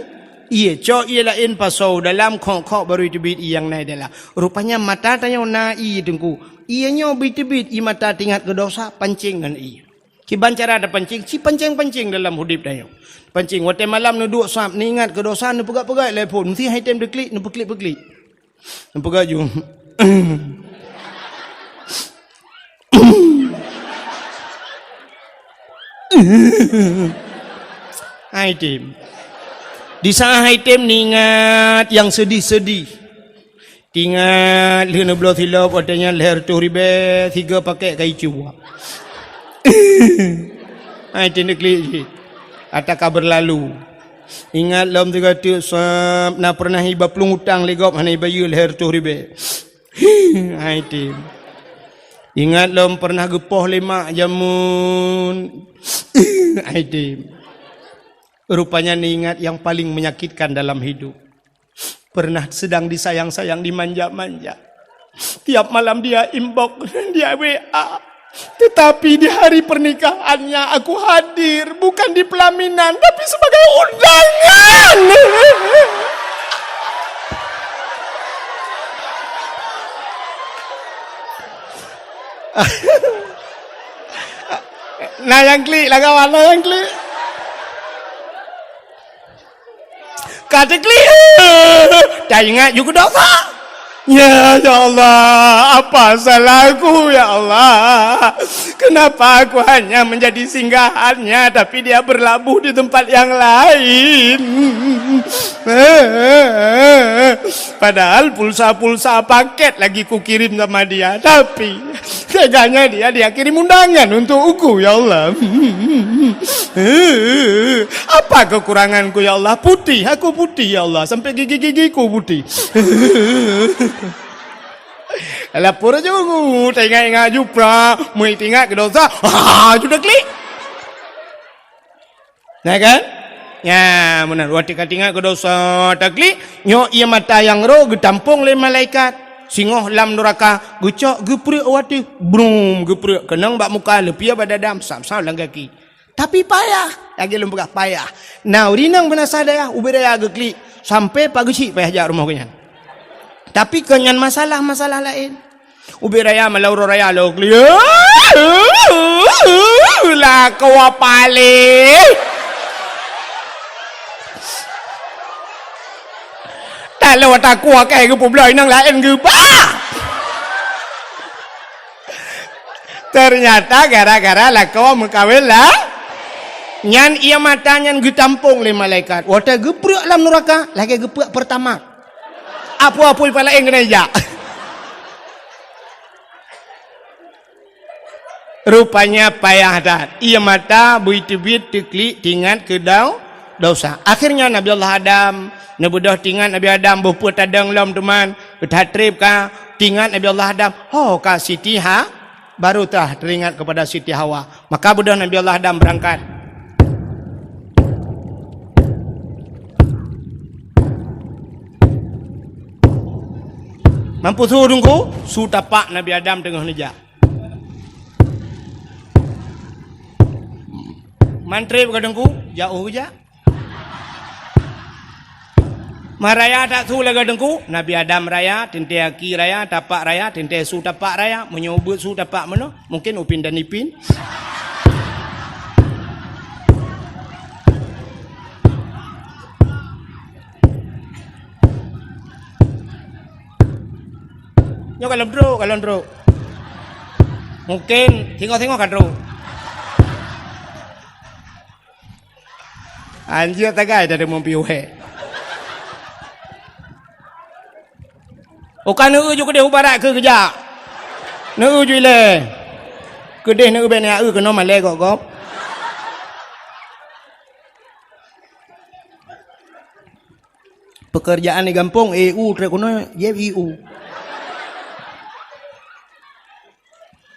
ie. Cok ie laén pasoe dalam, khok-khok baru teubiet ie nyang na dalam. Rupanya mata tanyoe na ie Teungku. Ie nyoe beuteubit ie mata teuingat keu dosa, pancing ngon ie. Kiban cara tapancing, ci pancing-pancing dalam udeb tanyoe. Pancing, watèe malam neuduek sab, neuingat keu dosa, neupeugah-peugah lé phôn, meusti han item teuklik, neupeuklik-peuklik. Neupeugah ju. Han item. Di saat han item neuingat nyang seudih-seudih. Teuingat lheueh neubloe silop, watèe nyan lhèe reutôh ribèe, sigoe pakèk kayèe cuba. Hai, teuneuk klik cit. Ata ka beurlalu. Ingat lom sigoe teuk sab, na peureunah iba plueng utang lé gob hana ibayeue lhèe reutôh ribèe. Hai, tem. Ingat lom peureunah geupoh lé mak jameun. Hai, tem. Rupanya neuingat nyang paleng menyakitkan dalam hidup. Pernah sedang disayang-sayang, dimanja-manja. Tiap malam dia inbox, dia W A. Tetapi di hari pernikahannya aku hadir, bukan di pelaminan, tapi sebagai undangan. Nah, nyang klik lah, kawan, nah, nyang klik. Ka teuklik, taingat ju keu dosa. Ya, ya Allah, apa salahku, ya Allah? Kenapa aku hanya menjadi singgahannya, tapi dia berlabuh di tempat yang lain? Padahal pulsa-pulsa paket lagi kukirim sama dia, tapi teganya dia, dia kirim undangan untuk aku, ya Allah. Apa kekuranganku, ya Allah? Putih, aku putih, ya Allah. Sampai gigi-gigiku putih. Lapor aja, teuingat-ingat ju pra, meuingat keu dosa, ha, ju taklik. Nah kan? Nya, meunan, watèe ka teuingat keu dosa taklik, nyoe ié mata nyang roh geutampong lé malaikat. Singoh lam nuraka, geucok geupreuek watèe, brum, geupreuek keunong bak muka, leupie bak dada, sam-sam lam gaki. Tapi payah, lagèe lôn peugah payah. Na ureueng inong beunasah dayah, ubé raya geuklik, sampai pageuchik payah jak rumoh geuhnyan. Tapi kon nyan masalah-masalah laén. Ubé raya malam uroe raya lôn klik. Lakoe paléh. Taloe takue keu geupeubloe inong laén geuba. Ternyata gara-gara lakoe meukawen lah. Nyan ié mata nyan geutampong lé malaikat. Watèe geupreuek lam nuraka, lagèe geupreuek Pertamax. Apui-apui palaén keuneuk jak. Rupanya payah that. Ié mata beuteubiet teuklik teuingat keu dau-, dosa. Akhirnya Nabi Allah Adam, neubeudôh teuingat Nabi Adam boh peue tadong lom teuma, that treb ka teuingat Nabi Allah Adam, ho ka Siti Ha-, baru tah teuingat kepada Siti Hawa. Maka beudôh Nabi Allah Adam beurangkat. Mampu su Teungku, su tapak Nabi Adam teungoh neujak. Man treb ka Teungku, jak u jak. Man raya that su lagèe Teungku, Nabi Adam raya, teuntèe aki raya, tapak raya, teuntèe su tapak raya, meunyoe ubeuet su tapak meunoe, mungkin Upin dan Ipin. Nyoe ka lôn trok, ka lôn trok. Mungkin singoh-singoh ka trok. Anjeuet tagai dah deungon piôh hèk. Uka neu ju keudeh u barat keu geujak. Neu ju ilèe. Keudeh neu bèk neu keunoe malèe gob-gob. Pekerjaan di gampông, E U trép keunoe, jép I U.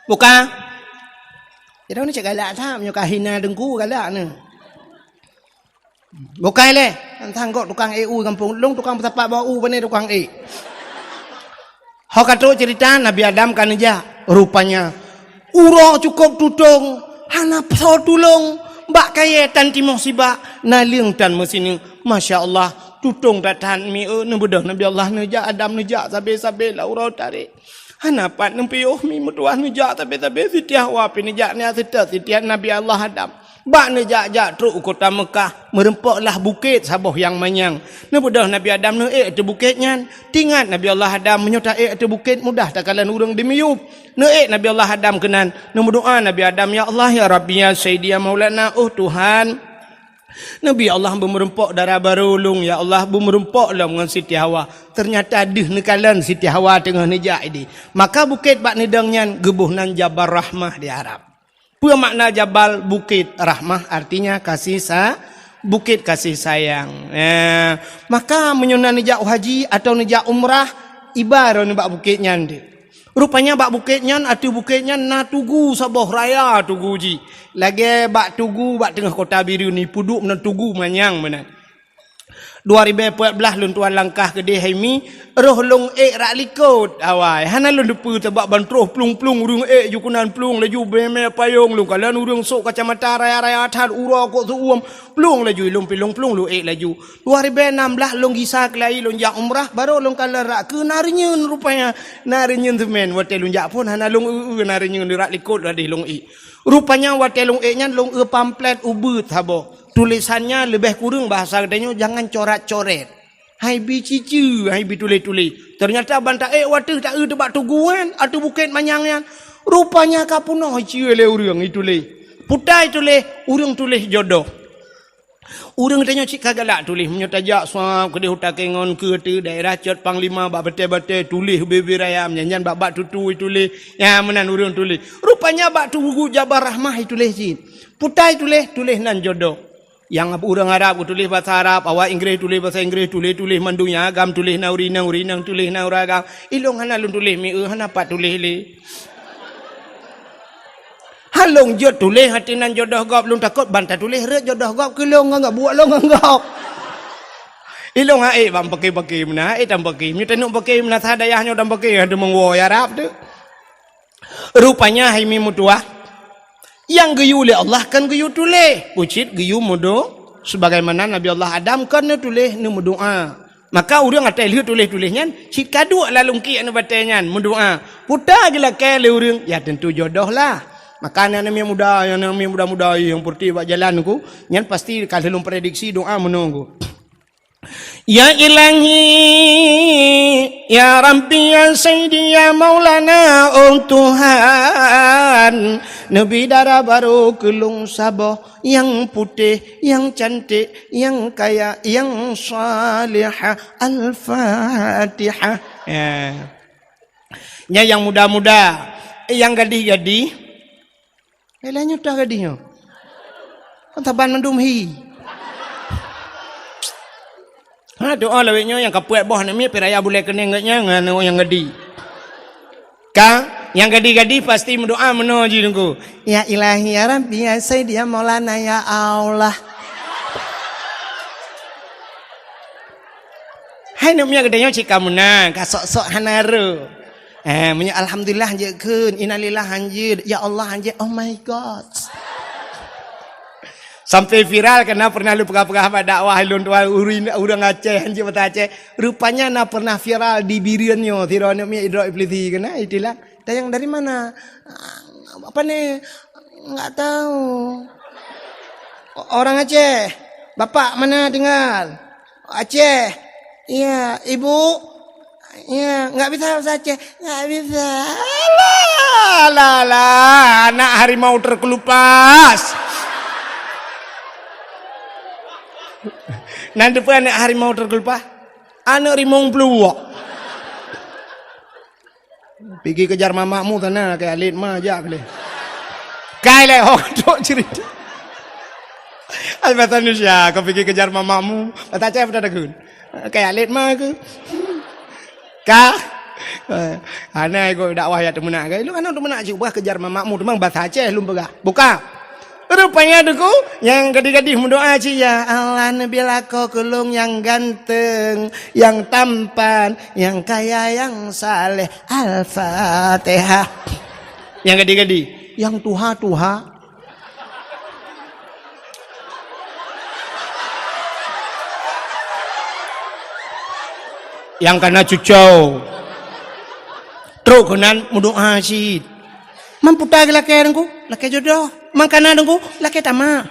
Buka. Jadi ni cak galak that, meunyoe ka hina Teungku galak ni. Buka lé, teuntang kok tukang E U gampông. Lôn tukang peusapat bak u, pane tukang ék. Ho ka trok cerita Nabi Adam ka neujak. Rupanya, uroe cukôp tutong, hana soe tulông, bak kayèe tan timoh sibak, naleueng tan meusineuk. Masya Allah, tutong that-that mi, eh, neubeudôh Nabi Allah neujak, Adam neujak sabé-sabé lam uroe tarek. Hana pat neupiôh mi meutuah neujak sabé-sabé, Siti Hawa pih neujak nyan seutôt Siti Nabi Allah Adam. Bak neujak-jak trok u kota Meukah, meurumpok lah bukét saboh nyang manyang. Neubeudôh Nabi Adam neuék ateueh bukét nyan. Teuingat Nabi Allah Adam, meunyoe taék ateueh bukét mudah takalon ureueng dimiyueb. Neuék Nabi Allah Adam keunan, neumeudoa Nabi Adam, "Ya Allah, ya Rabbi, ya Sayyidi, ya Maulana, oh Tuhan, neubi Allah beumeurumpok dara barô lôn, ya Allah, beumeurumpok lom ngon Siti Hawa." Teunyata deuh neukalon Siti Hawa teungoh neujak idéh. Maka bukét bak neudong nyan geuboh nan Jabal Rahmah di Arab. Peue makna jabal? Bukét. Rahmah artinya kasih sa-, bukét kasih sayang. Eh, maka meunyoe na neujak haji atawa neujak umrah, iba droeneuh bak bukét nyan deuh. Rupanya bak bukét nyan, ateueh bukét nyan na tugu saboh raya tugu jih. Lagèe bak tugu bak teungoh kota Bireuen ni, peuduek meunan tugu manyang meunan. Dua ribèe peuet blah lôn tuan langkah keudéh hai mi, roh lôn ék rak likot awai. Hana lôn teupeue sabab ban troh plueng-plueng ureueng ék ju keunan plueng laju bèe-mèe payông lôn kalon ureueng sôk kacamata raya-raya that uroe kok seuuem plueng laju ilôn pilông plueng lôn ék laju. Dua ribèe nam blah lôn gisa keulayi lôn jak umrah, barô lôn kalon rak keu na reunyeun rupanya. Na reunyeun seumén watèe lôn jak phôn hana lôn eu-eu na reunyeun rak likot ladeh lôn ék. Rupanya watèe lôn ék nyan lôn eu pamflet ubeuet saboh. Tulésan nyan leubeh kureueng bahasa geutanyoe jangan corat-corét. Hai bi ciceue, hai bi tuléh-tuléh. Teunyata ban taék u ateueh, taeu teubak tuguan, ateueh bukét manyang nyan. Rupanya ka peunoh iceue lé ureuëng ituléh. Puta ituléh, ureuëng tuléh jodoh. Ureuëng tanyoe cit ka galak tuléh, meunyoe tajak sab keudeh u Takengon keu ateueh daerah Cot Panglima bak batée-batée tuléh bibir ayam, nyan-nyan bak-bak tutu ituléh. Nyan meunan ureuëng tuléh. Rupanya bak tugu Jabal Rahmah ituléh cit. Puta ituléh, tuléh nan jodoh. Nyang ureuëng Arab geutuléh basa Arab, awak Inggréh tuléh basa Inggréh, tuléh-tuléh mandum nyang agam tuléh na ureuëng inong, ureuëng inong tuléh na ureuëng agam. Ilong hana lôn tuléh mieu, hana pat tuléh lé. Han lôn jeuet tuléh até nan jodoh gob, lôn takot ban tatuléh rhot jodoh gob keu lôn ngon gob, buet lôn ngon gob. Ilong hana ék ban paké-paké meunan, hana ék tan paké. Meunyoe taneuk paké meunan sa dayah nyoe tan paké, han teumeuwoe Arab teuh. Rupanya hai mi meutuah, nyang geuyue lé Allah kon geuyue tuléh, cit geuyue meudo-, sebagaimana Nabi Allah Adam kon neutuléh neumeudoá. Maka ureuëng até lheueh tuléh-tuléh nyan cit ka duek lam lungkiek nibak batée nyan meudoá. Puta geulakée lé ureuëng, ya tentu jodoh lah. Maka aneuk-aneuk miet muda, aneuk miet muda-muda nyang peureutih bak jalan ku, nyan pasti ka lheueh lôn prediksi doá meunoe ku. Ya Ilahi, ya Rabbi, ya Sayyidi, ya Maulana, oh Tuhan, neubi dara barô keu lôn saboh, nyang putéh, nyang cantik, nyang kaya, nyang salihah. Al-Fatihah. Ya. Nyan nyang muda-muda, nyang gadih-gadih, Eh, lheueh nyoe toh gadih nyoe. Kan saban mandum hi. Ha, doa lawét nyoe nyang ka puet boh aneuk miet, pih raya bulée keunéng geuh nyan ngon nyang gadih. Ka, nyang gadih-gadih pasti meudoa meunoe jih Teungku. Ya Ilahi, ya Rabbi, ya Sayyidi, ya Maulana, ya Allah. Hai aneuk miet geutanyoe cit ka meunan, ka sok-sok hana rô. Eh, meunyoe alhamdulillah hanjeuet kheun, innalillah hanjeuet, ya Allah hanjeuet, oh my God. Sampai viral keunan pernah lôn peugah-peugah bak dakwah lôn tuan ureuëng, ureuëng Aceh hanjeuet basa Aceh. Rupanya na pernah viral di Bireuen nyoe, sidroe aneuk miet idrop iblisi keunan, itulah. Tanyong dari mana? Apa ni? Enggak tahu. Orang Aceh. Bapak mana tinggal? Aceh. Iya, ibu? Iya, enggak bisa bahasa Aceh. Enggak bisa. Alah, alah, alah, anak harimau terkelupas. Nan teupeu anak harimau terkelupas? Anak rimong peluwak. Pigi kejar mamakmu sana, kaya alit ma jak leh. Kai leh, ho, tok cerita. Al-Fatihah Indonesia, kau pigi kejar mamakmu. Basa Aceh apa tak takun? Kaya alit ma ke? Ka? Eh, hana ikut dakwah ya teumeunak ke? Lu kan teumeunak cik ubah kejar mamakmu, teumang basa Aceh lum peugah. Buka. Rupanya Teungku, nyang gadih-gadih meudoa cit, "Ya Allah, neubi lakoe keu lôn nyang ganteng, nyang tampan, nyang kaya, nyang saleh." Al-Fatihah. Nyang gadih-gadih, nyang tuha-tuha. Nyang kana cucau. Trok keunan meudoa cit. Man puta geulakée Teungku, lakée jodoh. Man kana Teungku, lakée tamak.